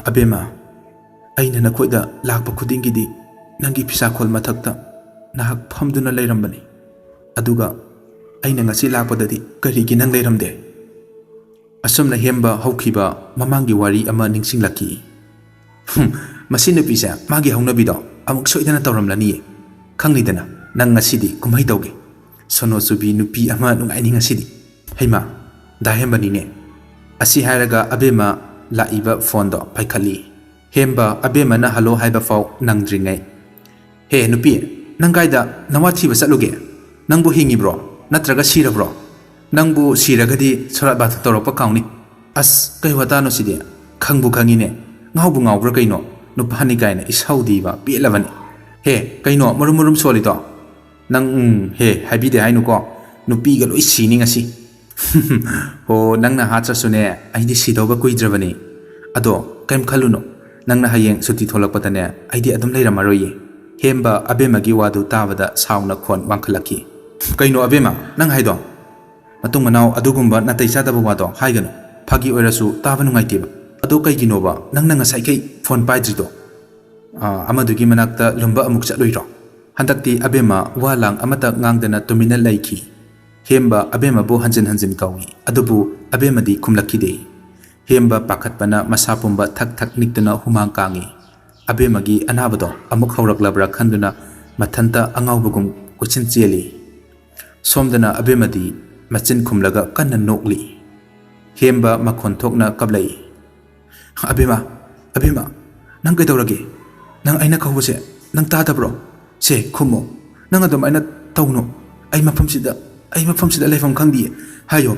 "ꯑꯕꯦꯝꯃ, ꯑꯩꯅ ꯅꯈꯣꯏꯗ ꯂꯥꯛꯄ ꯈꯨꯗꯤꯡꯒꯤꯗꯤ ꯅꯪꯒꯤ ꯐꯤꯁꯥꯈꯣꯜ ꯃꯊꯛꯇ ꯅꯍꯥꯛ ꯐꯝꯗꯨꯅ ꯂꯩꯔꯝꯕꯅꯤ꯫ ꯑꯗꯨꯒ ꯑꯩꯅ ꯉꯁꯤ ꯂꯥꯛꯄꯗꯗꯤ ꯀꯔꯤꯒꯤ ꯅꯪ ꯂꯩꯔꯝꯗꯦ?" ꯑꯁꯨꯝꯅ ꯍꯦꯝꯕ ꯍꯧꯈꯤꯕ ꯃꯃꯥꯡꯒꯤ ꯋꯥꯔꯤ ꯑꯃ ꯅꯤꯡꯁꯤꯡꯂꯛꯈꯤ꯫ "ꯍꯨꯝ, ꯃꯁꯤ ꯅꯨꯄꯤꯁꯦ ꯃꯥꯒꯤ ꯍꯧꯅꯕꯤꯗꯣ ꯑꯃꯨꯛ ꯁꯣꯏꯗꯅ ꯇꯧꯔꯝꯂꯅꯤꯌꯦ꯫ ꯈꯪꯅꯤꯗꯅ, ꯅꯪ ꯉꯁꯤꯗꯤ ꯀꯨꯝꯍꯩ ꯇꯧꯒꯦ꯫ ꯁꯣꯅꯣ ꯆꯨꯕꯤ ꯅꯨꯄꯤ ꯑꯃ ꯅꯨꯡꯉꯥꯏꯅꯤ ꯉꯁꯤꯗꯤ꯫ ꯍꯩꯃꯥ, ꯗꯥ ꯍꯦꯝꯕꯅꯤꯅꯦ"꯫ ꯑꯁꯤ ꯍꯥꯏꯔꯒ ꯑꯕꯦꯝꯃ ꯂꯥꯛꯏꯕ ꯐꯣꯟꯗꯣ ꯄꯥꯏꯈꯠꯂꯤ꯫ ꯍꯦꯝꯕ ꯑꯕꯦꯝꯃꯅ ꯍꯜꯂꯣ ꯍꯥꯏꯕ ꯐꯥꯎ ꯅꯪꯗ꯭ꯔꯤꯉꯩ, "ꯍꯦ ꯅꯨꯄꯤ, ꯅꯪ ꯀꯥꯏꯗ ꯅꯋꯥ ꯊꯤꯕ ꯆꯠꯂꯨꯒꯦ? ꯅꯪꯕꯨ ꯍꯤꯡꯉꯤꯕ꯭ꯔꯣ? ꯅꯠꯇ꯭ꯔꯒ ꯁꯤꯔꯕ꯭ꯔꯣ? ꯅꯪꯕꯨ ꯁꯤꯔꯒꯗꯤ ꯁꯣꯔꯥꯠ ꯕꯥꯊ ꯇꯧꯔꯛꯄ ꯀꯥꯎꯅꯤ꯫ ꯑꯁ, ꯀꯩ ꯋꯥꯇꯥꯅꯣ ꯁꯤꯗꯤ? ꯈꯪꯕꯨ ꯈꯪꯉꯤꯅꯦ꯫ ꯉꯥꯎꯕꯨ ꯉꯥꯎꯕ꯭ꯔꯥ ꯀꯩꯅꯣ? ꯅꯨꯄꯥꯅꯤ ꯀꯥꯏꯅ ꯏꯁꯧꯗꯤꯕ ꯄꯦꯜꯂꯕꯅꯤ꯫ ꯍꯦ, ꯀꯩꯅꯣ ꯃꯔꯨꯝ ꯃꯔꯨꯝ ꯁꯣꯜꯂꯤꯗꯣ? ꯅꯪ, ꯎꯝ, ꯍꯦ, ꯍꯥꯏꯕꯤꯗꯦ ꯍꯥꯏꯅꯨꯀꯣ꯫ ꯅꯨꯄꯤꯒ ꯂꯣꯏ ꯁꯤꯅꯤ ꯉꯁꯤ"꯫ "ꯍꯣ, ꯅꯪꯅ ꯍꯥꯠꯇ꯭ꯔꯁꯨꯅꯦ, ꯑꯩꯗꯤ ꯁꯤꯗꯧꯕ ꯀꯨꯏꯗ꯭ꯔꯕꯅꯤ꯫ ꯑꯗꯣ ꯀꯩꯝ ꯈꯜꯂꯨꯅꯨ, ꯅꯪꯅ ꯍꯌꯦꯡ ꯁꯨꯇꯤ ꯊꯣꯛꯂꯛꯄꯗꯅꯦ, ꯑꯩꯗꯤ ꯑꯗꯨꯝ ꯂꯩꯔꯝꯃꯔꯣꯏꯌꯦ"꯫ ꯍꯦꯝꯕ ꯑꯕꯦꯝꯃꯒꯤ ꯋꯥꯗꯨ ꯇꯥꯕꯗ ꯁꯥꯎꯅ ꯈꯣꯟ ꯋꯥꯡꯈꯠꯂꯛꯈꯤ꯫ "ꯀꯩꯅꯣ ꯑꯕꯦꯝꯃ, ꯅꯪ ꯍꯥꯏꯗꯣ? ꯃꯇꯨꯡ ꯃꯅꯥꯎ ꯑꯗꯨꯒꯨꯝꯕ ꯅꯥꯇꯩ ꯆꯥꯗꯕ ꯋꯥꯗꯣ ꯍꯥꯏꯒꯅꯨ꯫ ꯐꯥꯒꯤ ꯑꯣꯏꯔꯁꯨ ꯇꯥꯕ ꯅꯨꯡꯉꯥꯏꯇꯦꯕ꯫ "ꯑꯗꯣ ꯀꯩꯒꯤꯅꯣꯕ ꯅꯪꯅ ꯉꯁꯥꯏꯈꯩ ꯐꯣꯟ ꯄꯥꯏꯗ꯭ꯔꯤꯗꯣ? ꯑꯥ, ꯑꯃꯗꯨꯒꯤ ꯃꯅꯥꯛꯇ ꯂꯨꯝꯕ ꯑꯃꯨꯛ ꯆꯠꯂꯨꯏꯔꯣ?" ꯍꯟꯗꯛꯇꯤ ꯑꯕꯦꯝꯃ ꯋꯥ ꯂꯥꯡ ꯑꯃꯠꯇ ꯉꯥꯡꯗꯅ ꯇꯨꯃꯤꯟꯅ ꯂꯩꯈꯤ꯫ ꯍꯦꯝꯕ ꯑꯕꯦꯝꯃꯕꯨ ꯍꯟꯖꯤꯟ ꯍꯟꯖꯤꯟ ꯀꯧꯏ, ꯑꯗꯨꯕꯨ ꯑꯕꯦꯝꯃꯗꯤ ꯈꯨꯝꯂꯛꯈꯤꯗꯦ꯫ ꯍꯦꯝꯕ ꯄꯥꯈꯠꯄꯅ ꯃꯁꯥ ꯄꯨꯝꯕ ꯊꯛ ꯊꯛ ꯅꯤꯛꯇꯨꯅ ꯍꯨꯃꯥꯡ ꯀꯥꯡꯏ꯫ ꯑꯕꯦꯝꯃꯒꯤ ꯑꯅꯥꯕꯗꯣ ꯑꯃꯨꯛ ꯍꯧꯔꯛꯂꯕ꯭ꯔꯥ ꯈꯟꯗꯨꯅ ꯃꯊꯟꯇ ꯑꯉꯥꯎꯕꯒꯨꯝ ꯀꯣꯏꯆꯦꯟ ꯆꯦꯜꯂꯤ꯫ ꯁꯣꯝꯗꯅ ꯑꯕꯦꯝꯃꯗꯤ ꯃꯆꯤꯟ ꯈꯨꯝꯂꯒ ꯀꯟꯅ ꯅꯣꯛꯂꯤ꯫ ꯍꯦꯝꯕ ꯃꯈꯣꯟ ꯊꯣꯛꯅ ꯀꯞꯂꯛꯏ꯫ "ꯑꯕꯦꯝꯃ, ꯑꯕꯦꯝꯃ, ꯅꯪ ꯀꯩꯗꯧꯔꯒꯦ? ꯅꯪ ꯑꯩꯅ ꯀꯧꯕꯁꯦ ꯅꯪ ꯇꯥꯗꯕ꯭ꯔꯣ? ꯁꯦ, ꯈꯨꯝꯃꯣ꯫ ꯅꯪ ꯑꯗꯨꯃꯥꯏꯅ ꯇꯧꯅꯨ꯫ ꯑꯩ ꯃꯐꯝꯁꯤꯗ, ꯑꯩ ꯃꯐꯝꯁꯤꯗ ꯂꯩꯐꯝ ꯈꯪꯗꯤꯌꯦ꯫ ꯍꯥꯏꯌꯣ,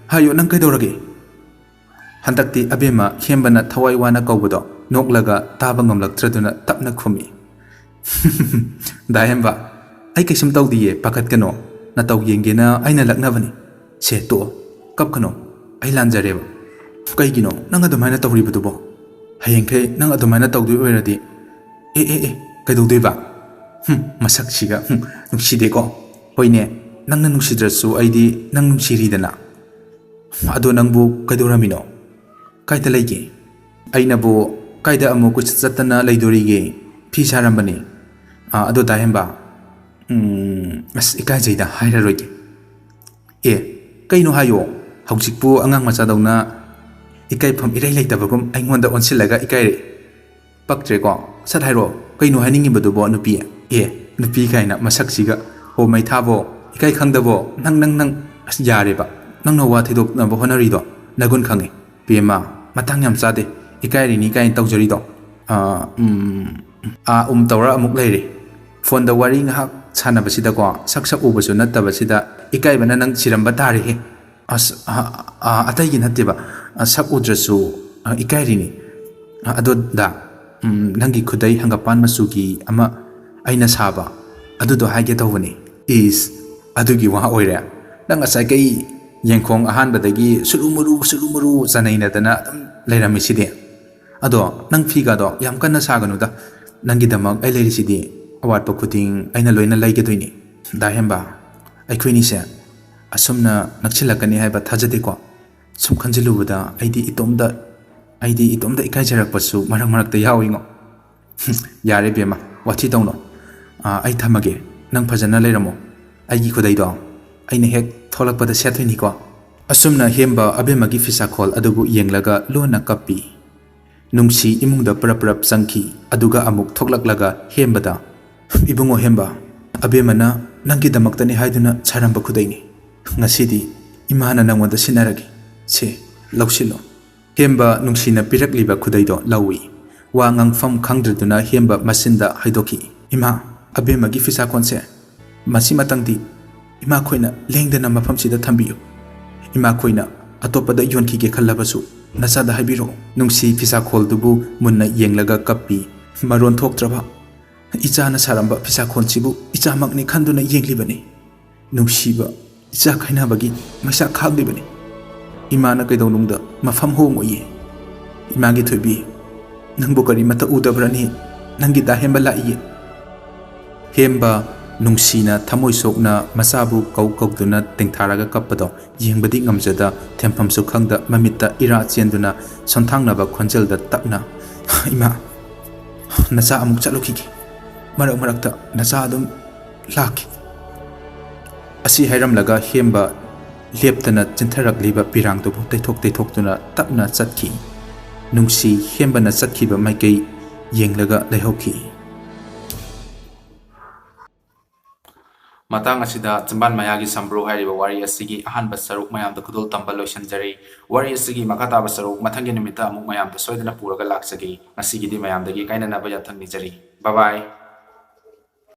ꯍꯥꯏꯌꯣ, ꯅꯪ ꯀꯩꯗꯧꯔꯒꯦ?" ꯍꯟꯗꯛꯇꯤ ꯑꯕꯦꯝꯃ ꯍꯦꯝꯕꯅ ꯊꯋꯥꯏ ꯋꯥꯅ ꯀꯧꯕꯗꯣ ꯅꯣꯛꯂꯒ ꯇꯥꯕ ꯉꯝꯂꯛꯇ꯭ꯔꯗꯨꯅ ꯇꯞꯅ ꯈꯨꯝꯃꯤ꯫ "ꯗꯥ ꯍꯦꯝꯕ, ꯑꯩ ꯀꯩꯁꯨꯝ ꯇꯧꯗꯤꯌꯦ, ꯄꯥꯈꯠꯀꯅꯣ꯫ ꯅꯇꯧ ꯌꯦꯡꯒꯦꯅ ꯑꯩꯅ ꯂꯛꯅꯕꯅꯤ꯫ ꯁꯦ, ꯇꯣꯛꯑꯣ, ꯀꯞꯀꯅꯣ꯫ ꯑꯩ ꯂꯥꯟꯖꯔꯦꯕ꯫" "ꯀꯩꯒꯤꯅꯣ ꯅꯪ ꯑꯗꯨꯃꯥꯏꯅ ꯇꯧꯔꯤꯕꯗꯨꯕꯣ? ꯍꯌꯦꯡꯈꯩ ꯅꯪ ꯑꯗꯨꯃꯥꯏꯅ ꯇꯧꯗꯣꯏ ꯑꯣꯏꯔꯗꯤ..." "ꯑꯦ, ꯑꯦ, ꯑꯦ, ꯀꯩꯗꯧꯗꯣꯏꯕ? ꯍꯨꯝ, ꯃꯁꯛꯁꯤꯒ, ꯍꯨꯝ, ꯅꯨꯡꯁꯤꯗꯦꯀꯣ꯫ ꯍꯣꯏꯅꯦ, ꯅꯪꯅ ꯅꯨꯡꯁꯤꯗ꯭ꯔꯁꯨ ꯑꯩꯗꯤ ꯅꯪ ꯅꯨꯡꯁꯤꯔꯤꯗꯅ꯫ ꯑꯗꯣ ꯅꯪꯕꯨ ꯀꯩꯗꯧꯔꯝꯃꯤꯅꯣ? ꯀꯥꯏꯗ ꯂꯩꯒꯦ?" "ꯑꯩꯅꯕꯨ ꯀꯥꯏꯗ ꯑꯃꯨꯛ ꯀꯣꯏꯆꯠ ꯆꯠꯇꯅ ꯂꯩꯗꯣꯔꯤꯒꯦ? ꯐꯤ ꯁꯥꯔꯝꯕꯅꯤ꯫ ꯑꯥ, ꯑꯗꯣ ꯗꯥ ꯍꯦꯝꯕ, ꯎꯝ, ꯑꯁ, ꯏꯀꯥꯏꯖꯩꯗ, ꯍꯥꯏꯔꯔꯣꯏꯒꯦ꯫" "ꯑꯦ, ꯀꯩꯅꯣ ꯍꯥꯏꯌꯣ꯫ ꯍꯧꯖꯤꯛꯄꯨ ꯑꯉꯥꯡ ꯃꯆꯥꯗꯧꯅ ꯏꯀꯥꯏꯐꯝ ꯏꯔꯩ ꯂꯩꯇꯕꯒꯨꯝ ꯑꯩꯉꯣꯟꯗ ꯑꯣꯟꯁꯤꯜꯂꯒ ꯏꯀꯥꯏꯔꯛꯏ꯫ ꯄꯛꯇ꯭ꯔꯦꯀꯣ꯫ ꯁꯠ ꯍꯥꯏꯔꯛꯑꯣ, ꯀꯩꯅꯣ ꯍꯥꯏꯅꯤꯡꯉꯤꯕꯗꯨꯕꯣ, ꯅꯨꯄꯤ?" "ꯑꯦ, ꯅꯨꯄꯤ ꯀꯥꯏꯅ, ꯃꯁꯛꯁꯤꯒ꯫ ꯍꯣ, ꯃꯩ ꯊꯥꯕꯣ, ꯏꯀꯥꯏ ꯈꯪꯗꯕꯣ? ꯅꯪ, ꯅꯪ, ꯅꯪ, ꯑꯁ, ꯌꯥꯔꯦꯕ꯫ ꯅꯪꯅ ꯋꯥ ꯊꯩꯗꯣꯛꯅꯕ ꯍꯣꯠꯅꯔꯤꯗꯣ ꯅꯒꯨꯟ ꯈꯪꯉꯦ꯫ ꯄꯦꯝꯃ, ꯃꯇꯥꯡ ꯌꯥꯝ ꯆꯥꯗꯦ꯫ ꯏꯀꯥꯏꯔꯤꯅꯤ ꯀꯥꯏꯅ ꯇꯧꯖꯔꯤꯗꯣ꯫ ꯑꯥ, ꯎꯝ, ꯑꯥ, ꯎꯝ ꯇꯧꯔ ꯑꯃꯨꯛ ꯂꯩꯔꯦ꯫ ꯐꯣꯟꯗ ꯋꯥꯔꯤ ꯉꯥꯏꯍꯥꯛ ꯁꯥꯟꯅꯕꯁꯤꯗꯀꯣ, ꯁꯛ ꯁꯛ ꯎꯕꯁꯨ ꯅꯠꯇꯕꯁꯤꯗ ꯏꯀꯥꯏꯕꯅ ꯅꯪ ꯁꯤꯔꯝꯕ ꯇꯥꯔꯦꯍꯦ꯫" "ꯑꯁ, ꯑ, ꯑ, ꯑꯇꯩꯒꯤ ꯅꯠꯇꯦꯕ꯫ ꯑ, ꯁꯛ ꯎꯗ꯭ꯔꯁꯨ, ꯑ, ꯏꯀꯥꯏꯔꯤꯅꯤ꯫ ꯑ, ꯑꯗꯣ ꯗꯥ, ꯎꯝ, ꯅꯪꯒꯤ ꯈꯨꯗꯩ ꯍꯪꯒꯄꯥꯟ ꯃꯆꯨꯒꯤ ꯑꯃ ꯑꯩꯅ ꯁꯥꯕ, ꯑꯗꯨꯗꯣ ꯍꯥꯏꯒꯦ ꯇꯧꯕꯅꯤ꯫" "ꯏꯁ, ꯑꯗꯨꯒꯤ ꯋꯥ ꯑꯣꯏꯔꯦ? ꯅꯪ ꯉꯁꯥꯏꯈꯩ ꯌꯦꯡꯈꯣꯡ ꯑꯍꯥꯟꯕꯗꯒꯤ ꯁꯨꯔꯨ ꯃꯨꯔꯨ, ꯁꯨꯔꯨ ꯃꯨꯔꯨ ꯆꯅꯩꯅꯗꯅ ꯑꯗꯨꯝ ꯂꯩꯔꯝꯃꯤꯁꯤꯗꯤ꯫ ꯑꯗꯣ ꯅꯪ ꯐꯤꯒꯗꯣ ꯌꯥꯝ ꯀꯟꯅ ꯁꯥꯒꯅꯨꯗ꯫ ꯅꯪꯒꯤꯗꯃꯛ ꯑꯩ ꯂꯩꯔꯤꯁꯤꯗꯤ꯫ ꯑꯋꯥꯠꯄ ꯈꯨꯗꯤꯡ ꯑꯩꯅ ꯂꯣꯏꯅ ꯂꯩꯒꯗꯣꯏꯅꯤ꯫" "ꯗꯥ ꯍꯦꯝꯕ, ꯑꯩꯈꯣꯏꯅꯤꯁꯦ ꯑꯁꯨꯝꯅ ꯅꯛꯁꯤꯜꯂꯛꯀꯅꯤ ꯍꯥꯏꯕ ꯊꯥꯖꯗꯦꯀꯣ꯫ ꯁꯨꯝ ꯈꯟꯖꯤꯜꯂꯨꯕꯗ ꯑꯩꯗꯤ ꯏꯇꯣꯝꯇ ꯑꯩꯗꯤ ꯏꯇꯣꯝꯇ ꯏꯀꯥꯏꯖꯔꯛꯄꯁꯨ ꯃꯔꯛ ꯃꯔꯛꯇ ꯌꯥꯎꯏꯉꯣ꯫ ꯌꯥꯔꯦ ꯕꯦꯝꯃ, ꯋꯥꯊꯤ ꯇꯧꯅꯣ꯫ ꯑꯥ, ꯑꯩ ꯊꯝꯃꯒꯦ꯫ ꯅꯪ ꯐꯖꯅ ꯂꯩꯔꯝꯃꯣ꯫ ꯑꯩꯒꯤ ꯈꯨꯗꯩꯗꯣ ꯑꯩꯅ ꯍꯦꯛ ꯊꯣꯛꯂꯛꯄꯗ ꯁꯦꯠꯇꯣꯏꯅꯤꯀꯣ꯫ ꯑꯁꯨꯝꯅ ꯍꯦꯝꯕ ꯑꯕꯦꯝꯃꯒꯤ ꯐꯤꯁꯥꯈꯣꯜ ꯑꯗꯨꯕꯨ ꯌꯦꯡꯂꯒ ꯂꯣꯟꯅ ꯀꯞꯄꯤ꯫ ꯅꯨꯡꯁꯤ ꯏꯃꯨꯡꯗ ꯄꯔꯞ ꯄꯔꯞ ꯆꯪꯈꯤ, ꯑꯗꯨꯒ ꯑꯃꯨꯛ ꯊꯣꯛꯂꯛꯂꯒ ꯍꯦꯝꯕꯗ, "ꯏꯕꯨꯡꯉꯣ ꯍꯦꯝꯕ, ꯑꯕꯦꯝꯃꯅ ꯅꯪꯒꯤꯗꯃꯛꯇꯅꯤ ꯍꯥꯏꯗꯨꯅ ꯁꯥꯔꯝꯕ ꯈꯨꯗꯩꯅꯤ꯫ ꯉꯁꯤꯗꯤ ꯏꯃꯥꯅ ꯅꯪꯉꯣꯟꯗ ꯁꯤꯟꯅꯔꯒꯦ꯫ ꯁꯦ, ꯂꯧꯁꯤꯜꯂꯣ꯫" ꯍꯦꯝꯕ ꯅꯨꯡꯁꯤꯅ ꯄꯤꯔꯛꯂꯤꯕ ꯈꯨꯗꯩꯗꯣ ꯂꯧꯏ꯫ ꯋꯥ ꯉꯥꯡꯐꯝ ꯈꯪꯗ꯭ꯔꯗꯨꯅ ꯍꯦꯝꯕ ꯃꯆꯤꯟꯗ ꯍꯥꯏꯗꯣꯛꯈꯤ, "ꯏꯃꯥ, ꯑꯕꯦꯝꯃꯒꯤ ꯐꯤꯁꯥꯀꯣꯟꯁꯦ ꯃꯁꯤꯃꯇꯪꯗꯤ ꯏꯃꯥꯈꯣꯏꯅ ꯂꯦꯡꯗꯅ ꯃꯐꯝꯁꯤꯗ ꯊꯝꯕꯤꯌꯨ꯫ ꯏꯃꯥꯈꯣꯏꯅ ꯑꯇꯣꯞꯄꯗ ꯌꯣꯟꯈꯤꯒꯦ ꯈꯜꯂꯕꯁꯨ ꯅꯆꯥꯗ ꯍꯥꯏꯕꯤꯔꯛꯎ꯫" ꯅꯨꯡꯁꯤ ꯐꯤꯁꯥꯈꯣꯜꯗꯨꯕꯨ ꯃꯨꯟꯅ ꯌꯦꯡꯂꯒ ꯀꯞꯄꯤ꯫ ꯃꯔꯣꯟ ꯊꯣꯛꯇ꯭ꯔꯕ, ꯏꯆꯥꯅ ꯁꯥꯔꯝꯕ ꯐꯤꯁꯥꯈꯣꯜꯁꯤꯕꯨ ꯏꯆꯥꯃꯛꯅꯤ ꯈꯟꯗꯨꯅ ꯌꯦꯡꯂꯤꯕꯅꯤ꯫ ꯅꯨꯡꯁꯤꯕ ꯏꯆꯥ ꯈꯥꯏꯅꯕꯒꯤ ꯃꯩꯁꯥ ꯈꯥꯛꯂꯤꯕꯅꯤ꯫ ꯏꯃꯥꯅ ꯀꯩꯗꯧꯅꯨꯡꯗ ꯃꯐꯝ ꯍꯣꯡꯉꯣꯏꯌꯦ꯫ ꯏꯃꯥꯒꯤ ꯊꯣꯏꯕꯤ, ꯅꯪꯕꯨ ꯀꯔꯤꯃꯠꯇ ꯎꯗꯕ꯭ꯔꯅꯤ? ꯅꯪꯒꯤ ꯗꯥ ꯍꯦꯝꯕ ꯂꯥꯛꯏꯌꯦ꯫ ꯍꯦꯝꯕ ꯅꯨꯡꯁꯤꯅ ꯊꯃꯣꯏ ꯁꯣꯛꯅ ꯃꯆꯥꯕꯨ ꯀꯧ ꯀꯧꯗꯨꯅ ꯇꯦꯡꯊꯥꯔꯒ ꯀꯞꯄꯗꯣ ꯌꯦꯡꯕꯗꯤ ꯉꯝꯖꯗ, ꯊꯦꯝꯐꯝꯁꯨ ꯈꯪꯗ ꯃꯃꯤꯠꯇ ꯏꯔꯥ ꯆꯦꯟꯗꯨꯅ ꯁꯣꯟꯊꯥꯡꯅꯕ ꯈꯣꯟꯖꯦꯜꯗ ꯇꯞꯅ, "ꯏꯃꯥ, ꯅꯆꯥ ꯑꯃꯨꯛ ꯆꯠꯂꯨꯈꯤꯒꯦ꯫ ꯃꯔꯛ ꯃꯔꯛꯇ ꯅꯆꯥ ꯑꯗꯨꯝ ꯂꯥꯛꯈꯤ꯫" ꯑꯁꯤ ꯍꯥꯏꯔꯝꯂꯒ ꯍꯦꯝꯕ ꯂꯦꯞꯇꯅ ꯆꯤꯟꯊꯔꯛꯂꯤꯕ ꯄꯤꯔꯥꯡꯗꯨꯕꯨ ꯇꯩꯊꯣꯛ ꯇꯩꯊꯣꯛꯇꯨꯅ ꯇꯞꯅ ꯆꯠꯈꯤ꯫ ꯅꯨꯡꯁꯤ ꯍꯦꯝꯕꯅ ꯆꯠꯈꯤꯕ ꯃꯥꯏꯀꯩ ꯌꯦꯡꯂꯒ ꯂꯩꯍꯧꯈꯤ꯫ ꯃꯇꯥꯡ ꯑꯁꯤꯗ ꯆꯤꯝꯕꯥꯟ ꯃꯌꯥꯒꯤ ꯁꯝꯕ꯭ꯔꯨ ꯍꯥꯏꯔꯤꯕ ꯋꯥꯔꯤ ꯑꯁꯤꯒꯤ ꯑꯍꯥꯟꯕ ꯁꯔꯨꯛ ꯃꯌꯥꯝꯗ ꯈꯨꯗꯣꯜ ꯇꯝꯕ ꯂꯣꯏꯁꯤꯟꯖꯔꯤ꯫ ꯋꯥꯔꯤ ꯑꯁꯤꯒꯤ ꯃꯈꯥ ꯇꯥꯕ ꯁꯔꯨꯛ ꯃꯊꯪꯒꯤ ꯅꯨꯃꯤꯠꯇ ꯑꯃꯨꯛ ꯃꯌꯥꯝꯗ ꯁꯣꯏꯗꯅ ꯄꯨꯔꯒ ꯂꯥꯛꯆꯒꯦ꯫ ꯉꯁꯤꯒꯤꯗꯤ ꯃꯌꯥꯝꯗꯒꯤ ꯀꯥꯏꯅꯅꯕ ꯌꯥꯊꯪ ꯅꯤꯖꯔꯤ꯫ ꯕꯥꯏ ꯕꯥꯏ꯫